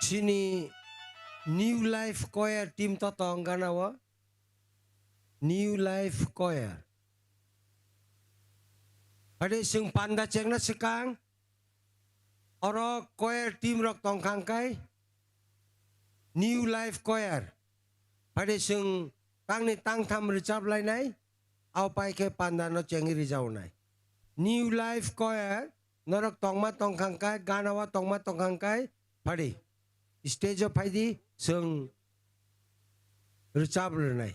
Chini New Life Choir team to tong gana o. New Life Choir. Ade chwng panda chengna swkang oro choir team rok tong kha hwnkhe New Life Choir. Phade chwng tangni tangtham rwchap lainai, abo pai khe panda no chengwi rwjaonai. New Life Choir norok tongma tongkha hwnkhe, gana o tongma tongkha hwnkhe, phadi stage o phaidi, chwng rwchap rwnai.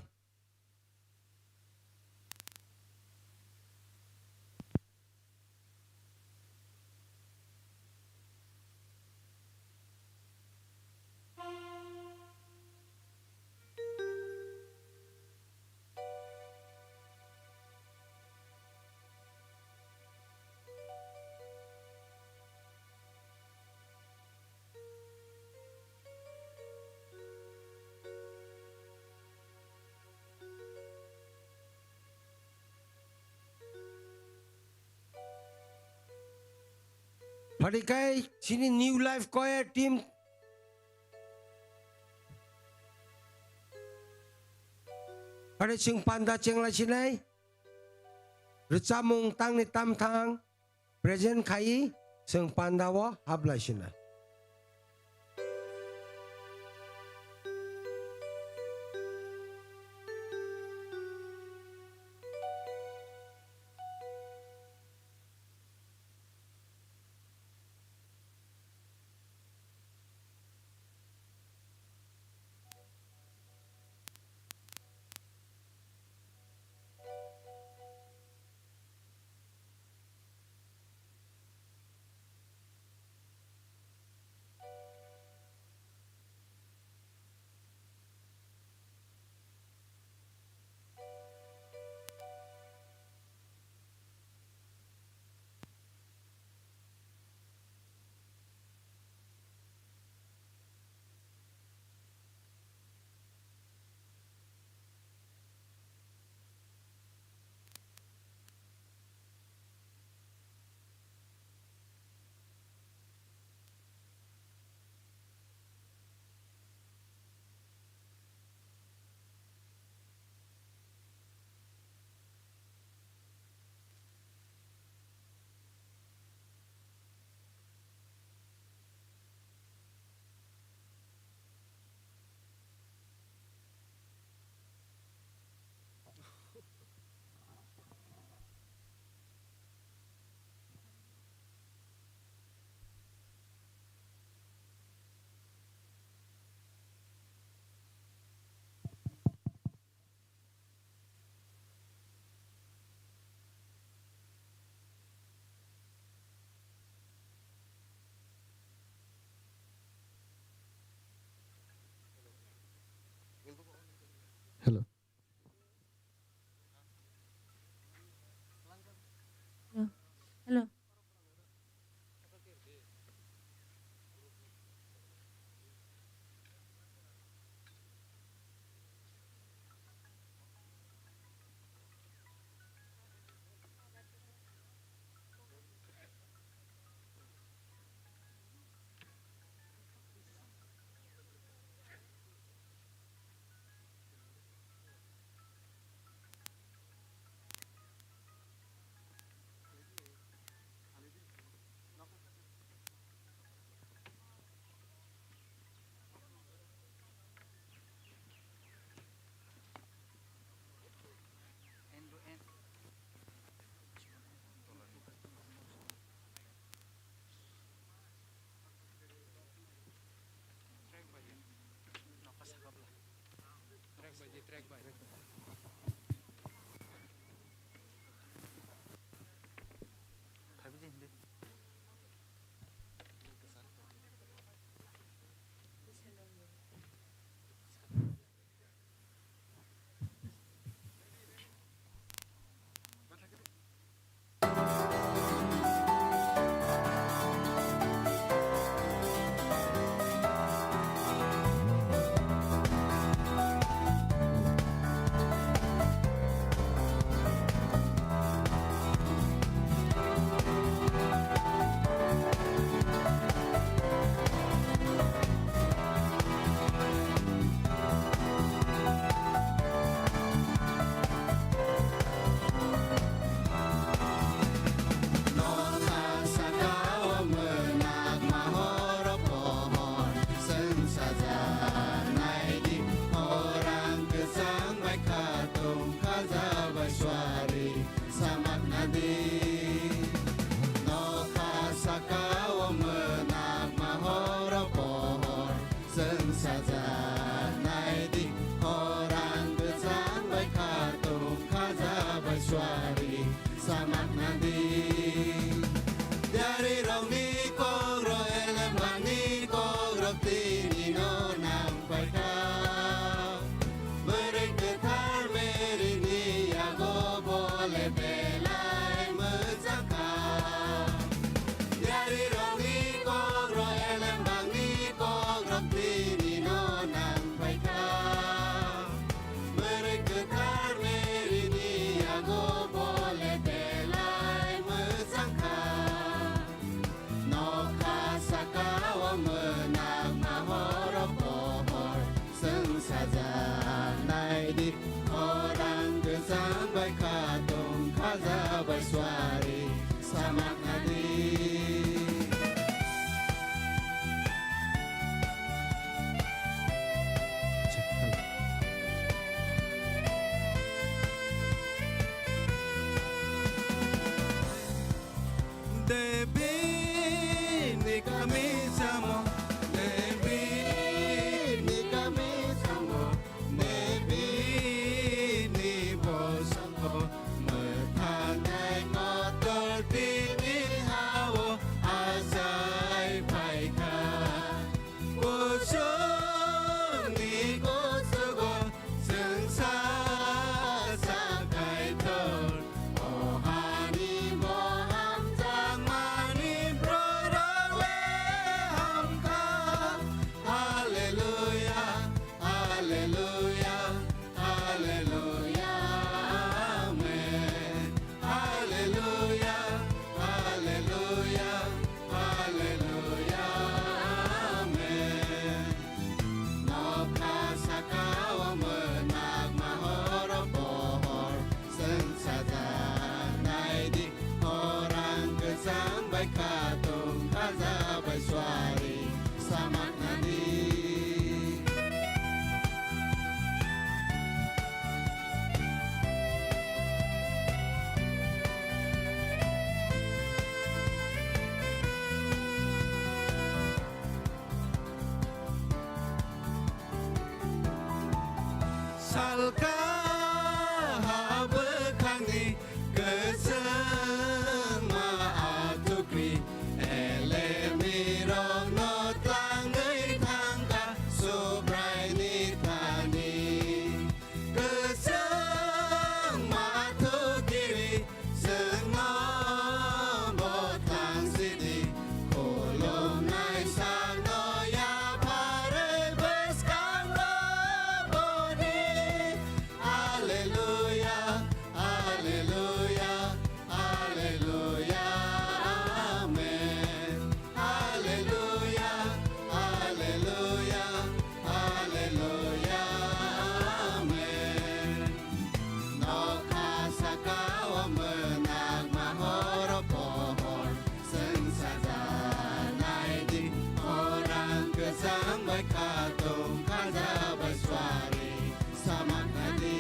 Phadikai chini New Life Choir team. Phadi chwng panda chenglai sinai. Rwchapmung tangni tamthang present khai chwng panda o haplai sinai. Nokha saka o mwnakma horo pohor, chwng sajaknai di, khorang kwchang bai kha tong kha ja bai suari, samakna di. Nokha saka o mwnakma horo pohor, chwng sajaknai di, khorang kwchang bai kha tong kha ja bai suari, samakna di. Diari rokni kok rok, elembangni kok rok tini no nang pai kha. Bwrwi kwthar Mary ni yago bole belai mwchang kha. Diari rokni kok rok, elembangni kok rok tini no nang pai kha. Bwrwi kwthar Mary ni yago bole belai mwchang kha. Nokha saka o mwnakma horo pohor, chwng sajaknai di, khorang kwchang bai kha tong kha ja bai suari, samakna di. Devi ni kami samo, Devi ni kami samo, Devi ni bosongo, mwthangnai kotor tini hao achai phaikha. Kuchukni kuchugo chwngsa sa Kaitor, o hani bo hamjakmani borok le hamkha. Hallelujah, hallelujah, hallelujah, amen. Hallelujah, hallelujah, hallelujah, amen. Nokha saka o mwnakma horo pohor, chwng sajaknai di, khorang kwchang bai kha tong kha ja bai suari, samakna di. Salka ha bwkhakni kwchwngma athukri, elemi rokno tlangwi thangkha Subraini thani. Kwchwngma athukiri, chwngno bo tlang sidi, khulumnai sakno yapharwi bwskango boni. Hallelujah, hallelujah, hallelujah, amen. Hallelujah, hallelujah, hallelujah, amen. Nokha saka o mwnakma horo pohor, chwng sajaknai di, khorang kwchang bai kha tong kha ja bai suari, samakna di.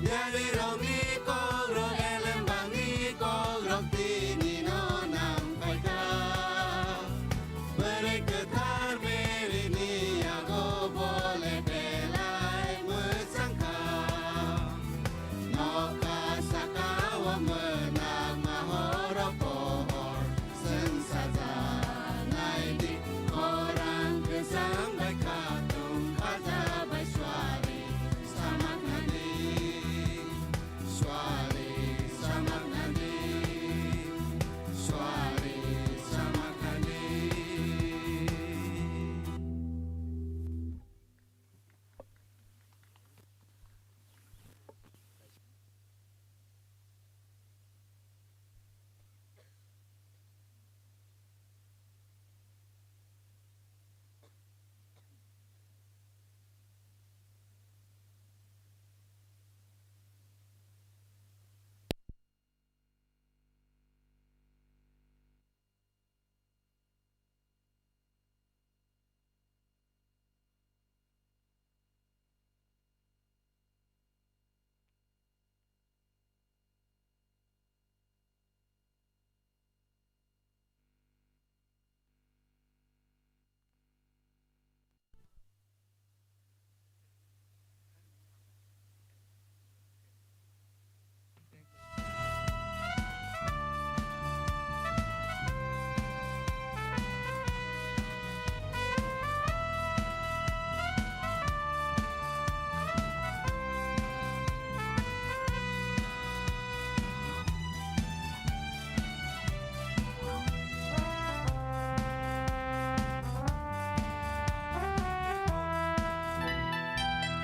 Yarirokni kokrok, elembangni kokrok tini no nang phaikha. Bwrwi kwthar Mary ni yago bole belai mwchangkha. Nokha saka o mwnakma horo pohor chwng sajaknai di. Khorang kwchang bai khatung khaja bai suari samaknani, suari samaknani, suari samaknani.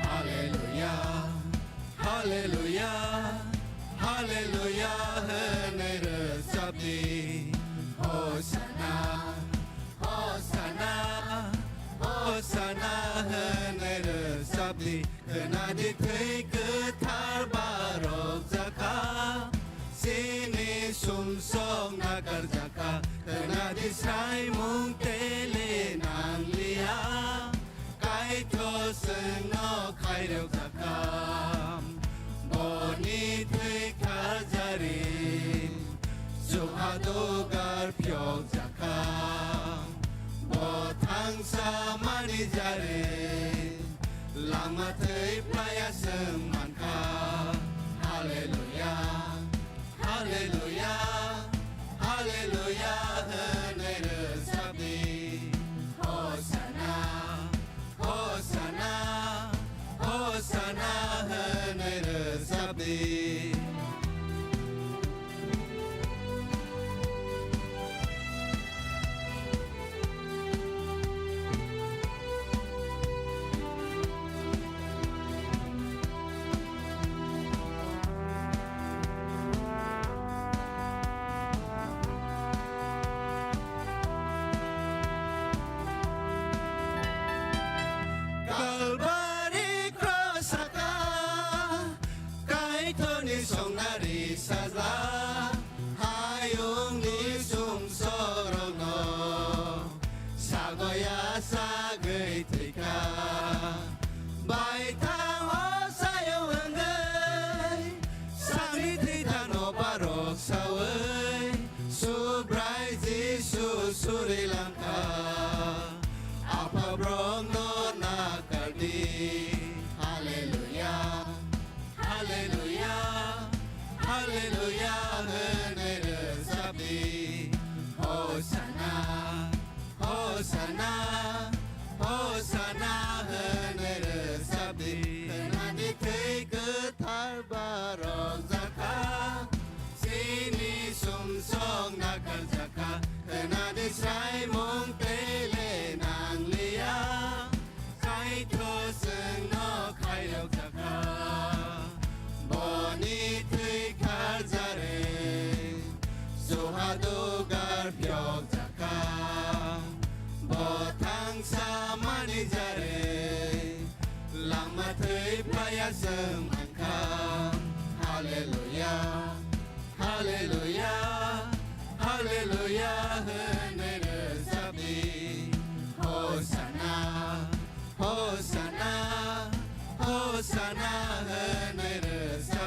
Hallelujah, hallelujah, hallelujah hwnwi rwchapdi. Hosanna, Hosanna, Hosanna hwnwi rwchapdi. Khwnadi thwi kwthar barokjakha, chini sumsok nakarjakha. Khwnadi sraimung tele nangliya, Kaitor chwngno khairokjakha. Boni thwi kharjari, chuha dugar phiyokjakha. Bo thangsa manijari, lama thwi playa chwng mankha. Hallelujah, hallelujah, hallelujah hwnwi rwchapdi. Hosanna, Hosanna, Hosanna hwnwi rwchapdi. Kalbari cross saka, Kaitorni songnari sajla, hayungni sumsorokno sagoya sagwi thwikha. Baithang o sayung wngwi, sakni thwithano barok sawi, Subrai Jisu suri langkha. Apha borokno nakardi. Hallelujah. Hallelujah, Hallelujah hwnwi rwchapdi. Hosanna, Hosanna, Hosanna hwnwi rwchapdi. Khwnadi thwi kwthar barokjakha, chini sumsok nakarjakha. Khwnadi sraimung tele nangliya. Kaitor chwngno khairokjakha, boni thwi kharjari, chuha dugar phiyokjakha, bo thangsa manijari, langma thwi playa chwng mankha. Hallelujah. Hallelujah, Hallelujah hwnwi rwchapdi. Hosanna, Hosanna, Hosanna hwnwi rwchapdi.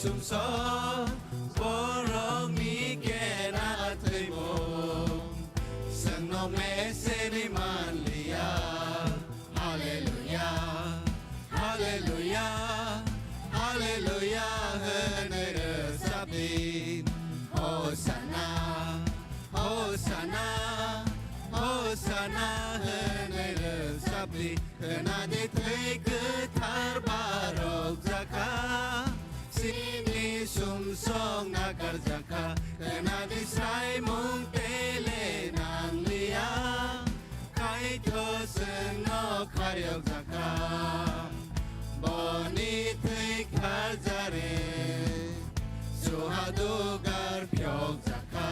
Sumsok borokni kena thwimung, chwngno meseni manliya. Haleluya, haleluya, haleluya hwnwi rwchapdi. Hosana, hosana, hosana hwnwi rwchapdi. Khwnadi thwi kwthar barokjakha, chini sumsok nakarjakha. Khwnadi sraimung tele nangliya, Kaitor chwngno kharyokjakha. Boni thwi kharjari, chuha dugar phiyokjakha.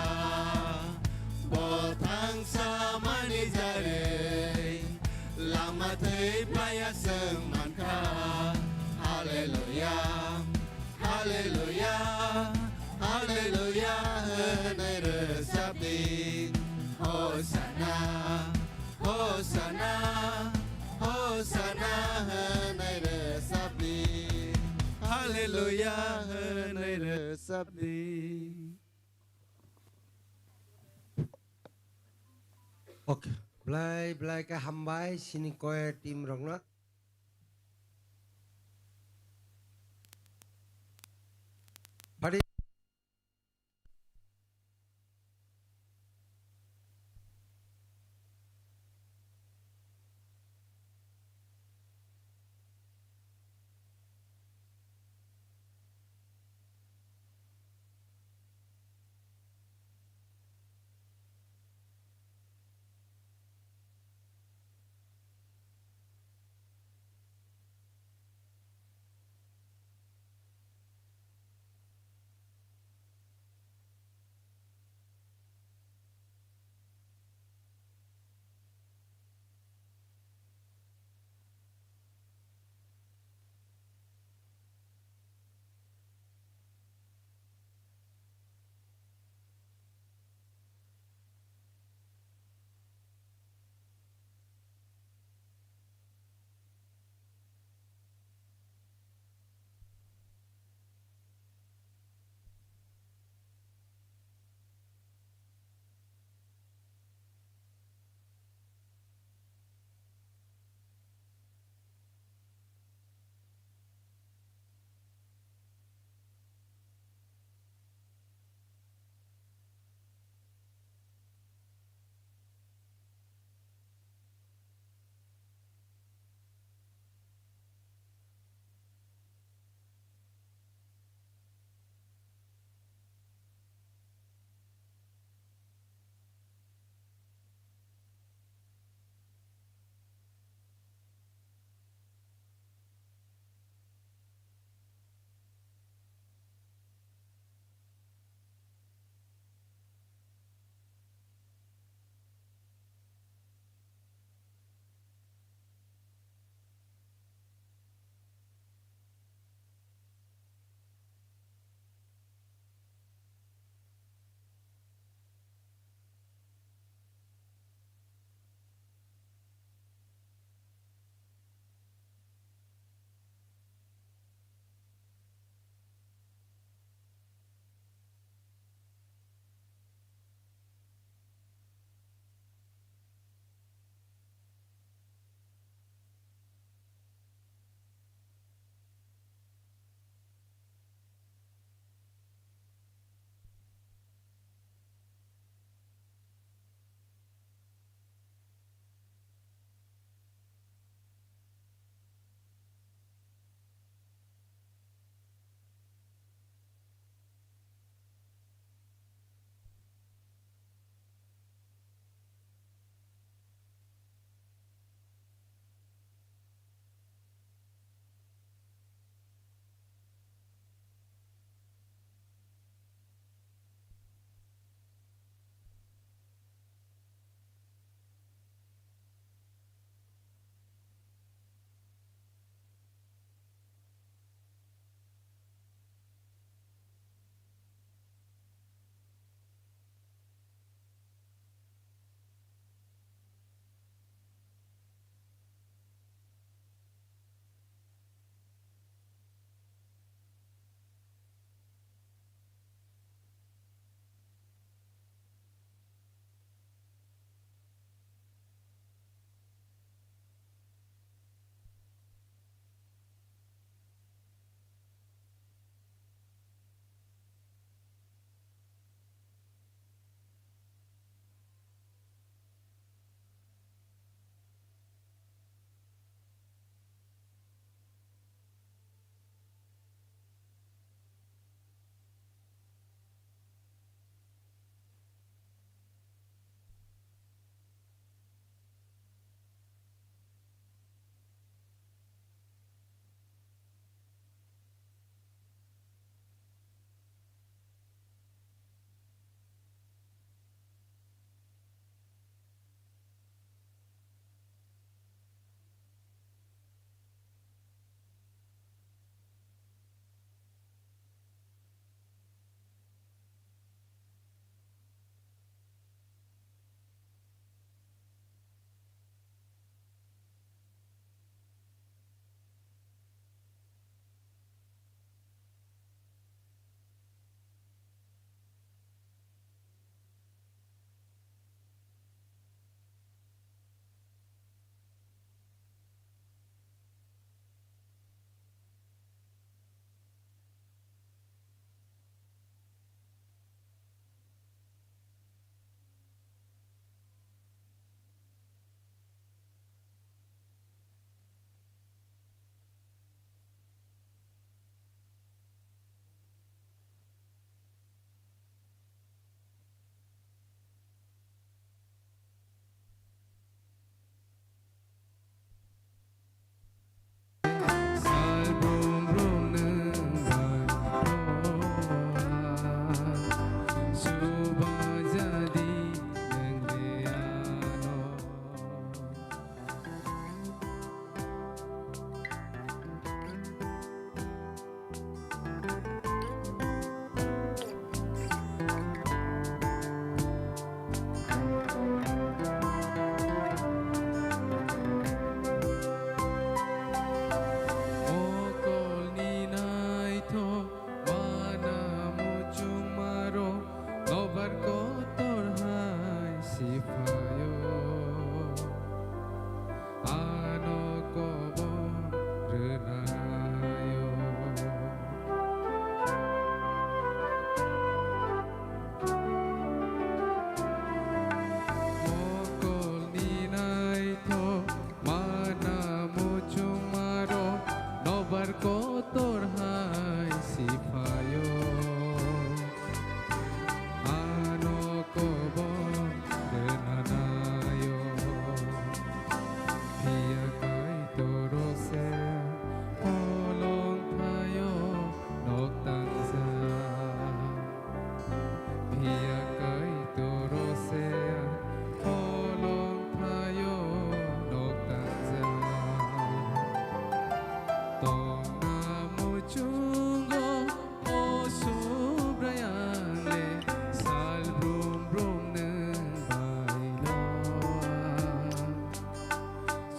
Bo thangsa manijari, lama thwi phlaiya chwng mankha. Haleluya, haleluya, haleluya hwnwi rwchapdi. Hosana, hosana, hosana hwnwi rwchapdi. Haleluya hwnwi rwchapdi. Okay. Belai belai khe hambai chini choir team rokno. Pari.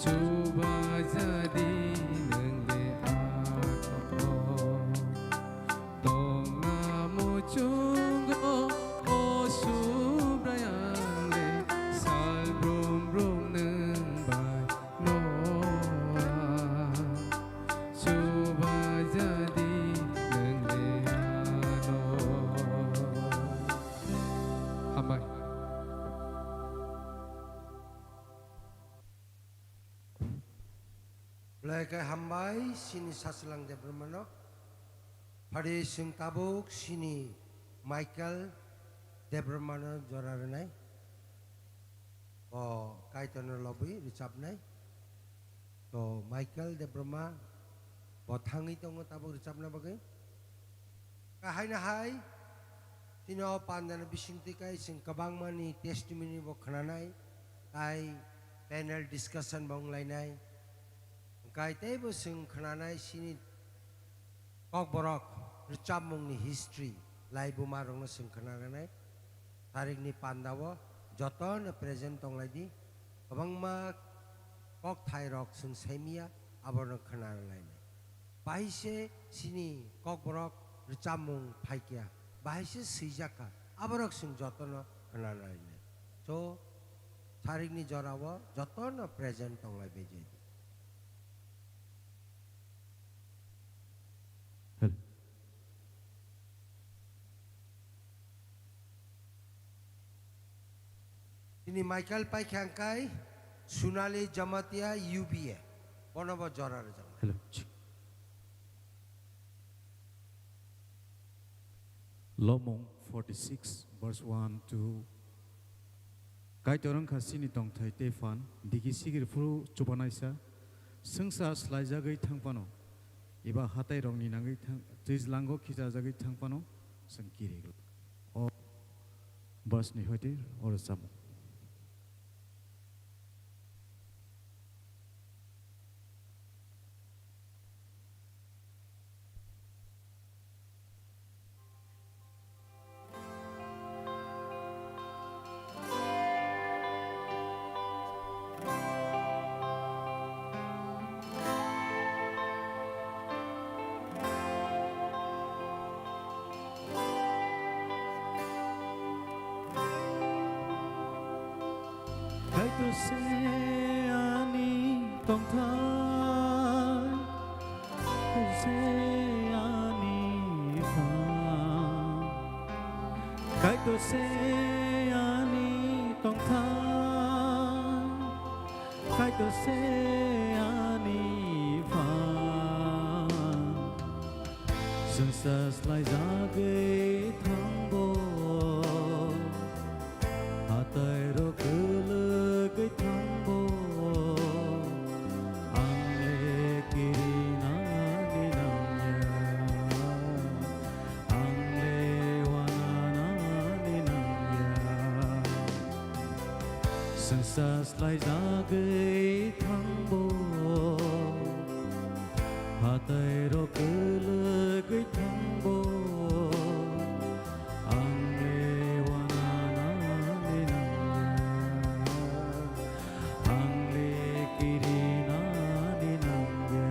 Chubaijadi nwng le ano. Tongna muchungo o Subraiyang le, sal brum brum nwng bai no ang. Chubaijadi nwng le ano. Hambai. Belai khe hambai chini Sachwlang Debbarmano. Phari chwng tabuk chini Michael Debbarmano jora rwnai. O Kaitorno lobwi rwchapnai. To Michael Debbarma bo thangwi tongo tabuk rwchapna bagwi. Kahaino hai, chini o pandani bisingtwi kai chwng kwbangmani testimony bo khwnanai, tai panel discussion bo wnglainai. Hwnkhe teibo chwng khwnanai chini Kokborok rwchapmungni history, laibumarokno chwng khwnanai. Tarikni pandao jotono present tonglaidi. Kwbangma kokthairok chwng saimanya, abono khwnalainai. Bahai se chini Kokborok rwchapmung phaikha, bahai se swijak kha, aborok chwng jotono khwnalainai. So, tarikni jorao jotono present tonglaibaidi. Hello. Chini Michael paikha hwnkhe Sunali Jamatia U B A. Bono bo jora rwjaknai. Hello. Lomung forty-six, verse one, two. Kaitor wngkha chini tongthai tei phan, digi sigir phuru chubanaisa, swngchar slaijagwi thang phano, eba hatairokni nangwi thang, twijlango khichajagwi thang phano, chwng kirigla. O verse ni hoite oro chamo. Kaitor se ani tongthai, Kaitor se ani phan, Kaitor se ani tongthai, Kaitor se ani phan. Chwngsa slaijagwi thangbo, hatairok kwlwgwi thangbo, ang le kirinani nangya, ang le wananani nangya. Chwngsa slaijagwi thangbo, hatairok kwlwgwi thangbo, ang le wananani nangya, ang le kirinani nangya.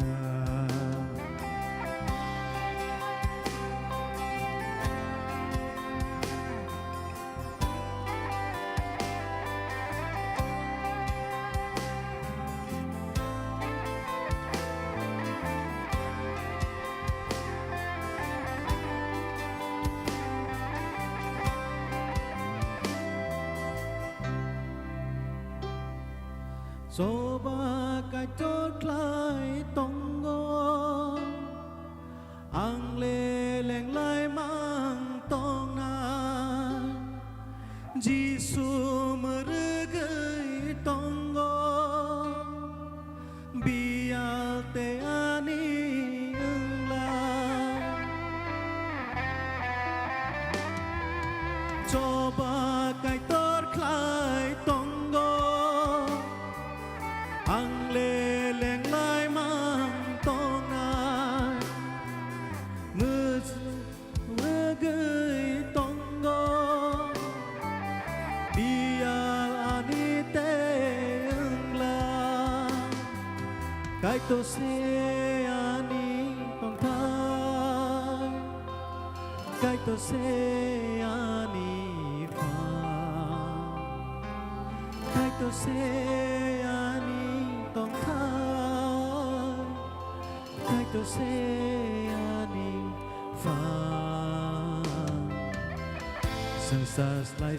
Choba Kaitor khlai tongo. Ang le lenglai mang tongna, Jisu mwrwgwi tongo, biyal te ani wngla. Choba Kaitor khlai tongo, ang le lenglai mang tongna, mwchwgwi tongo, biyal ani te wngla. Kaitor se ani tongthai, Kaitor se ani pha, Kaitor se ani tongthai, Kaitor se ani pha. Swngchar slai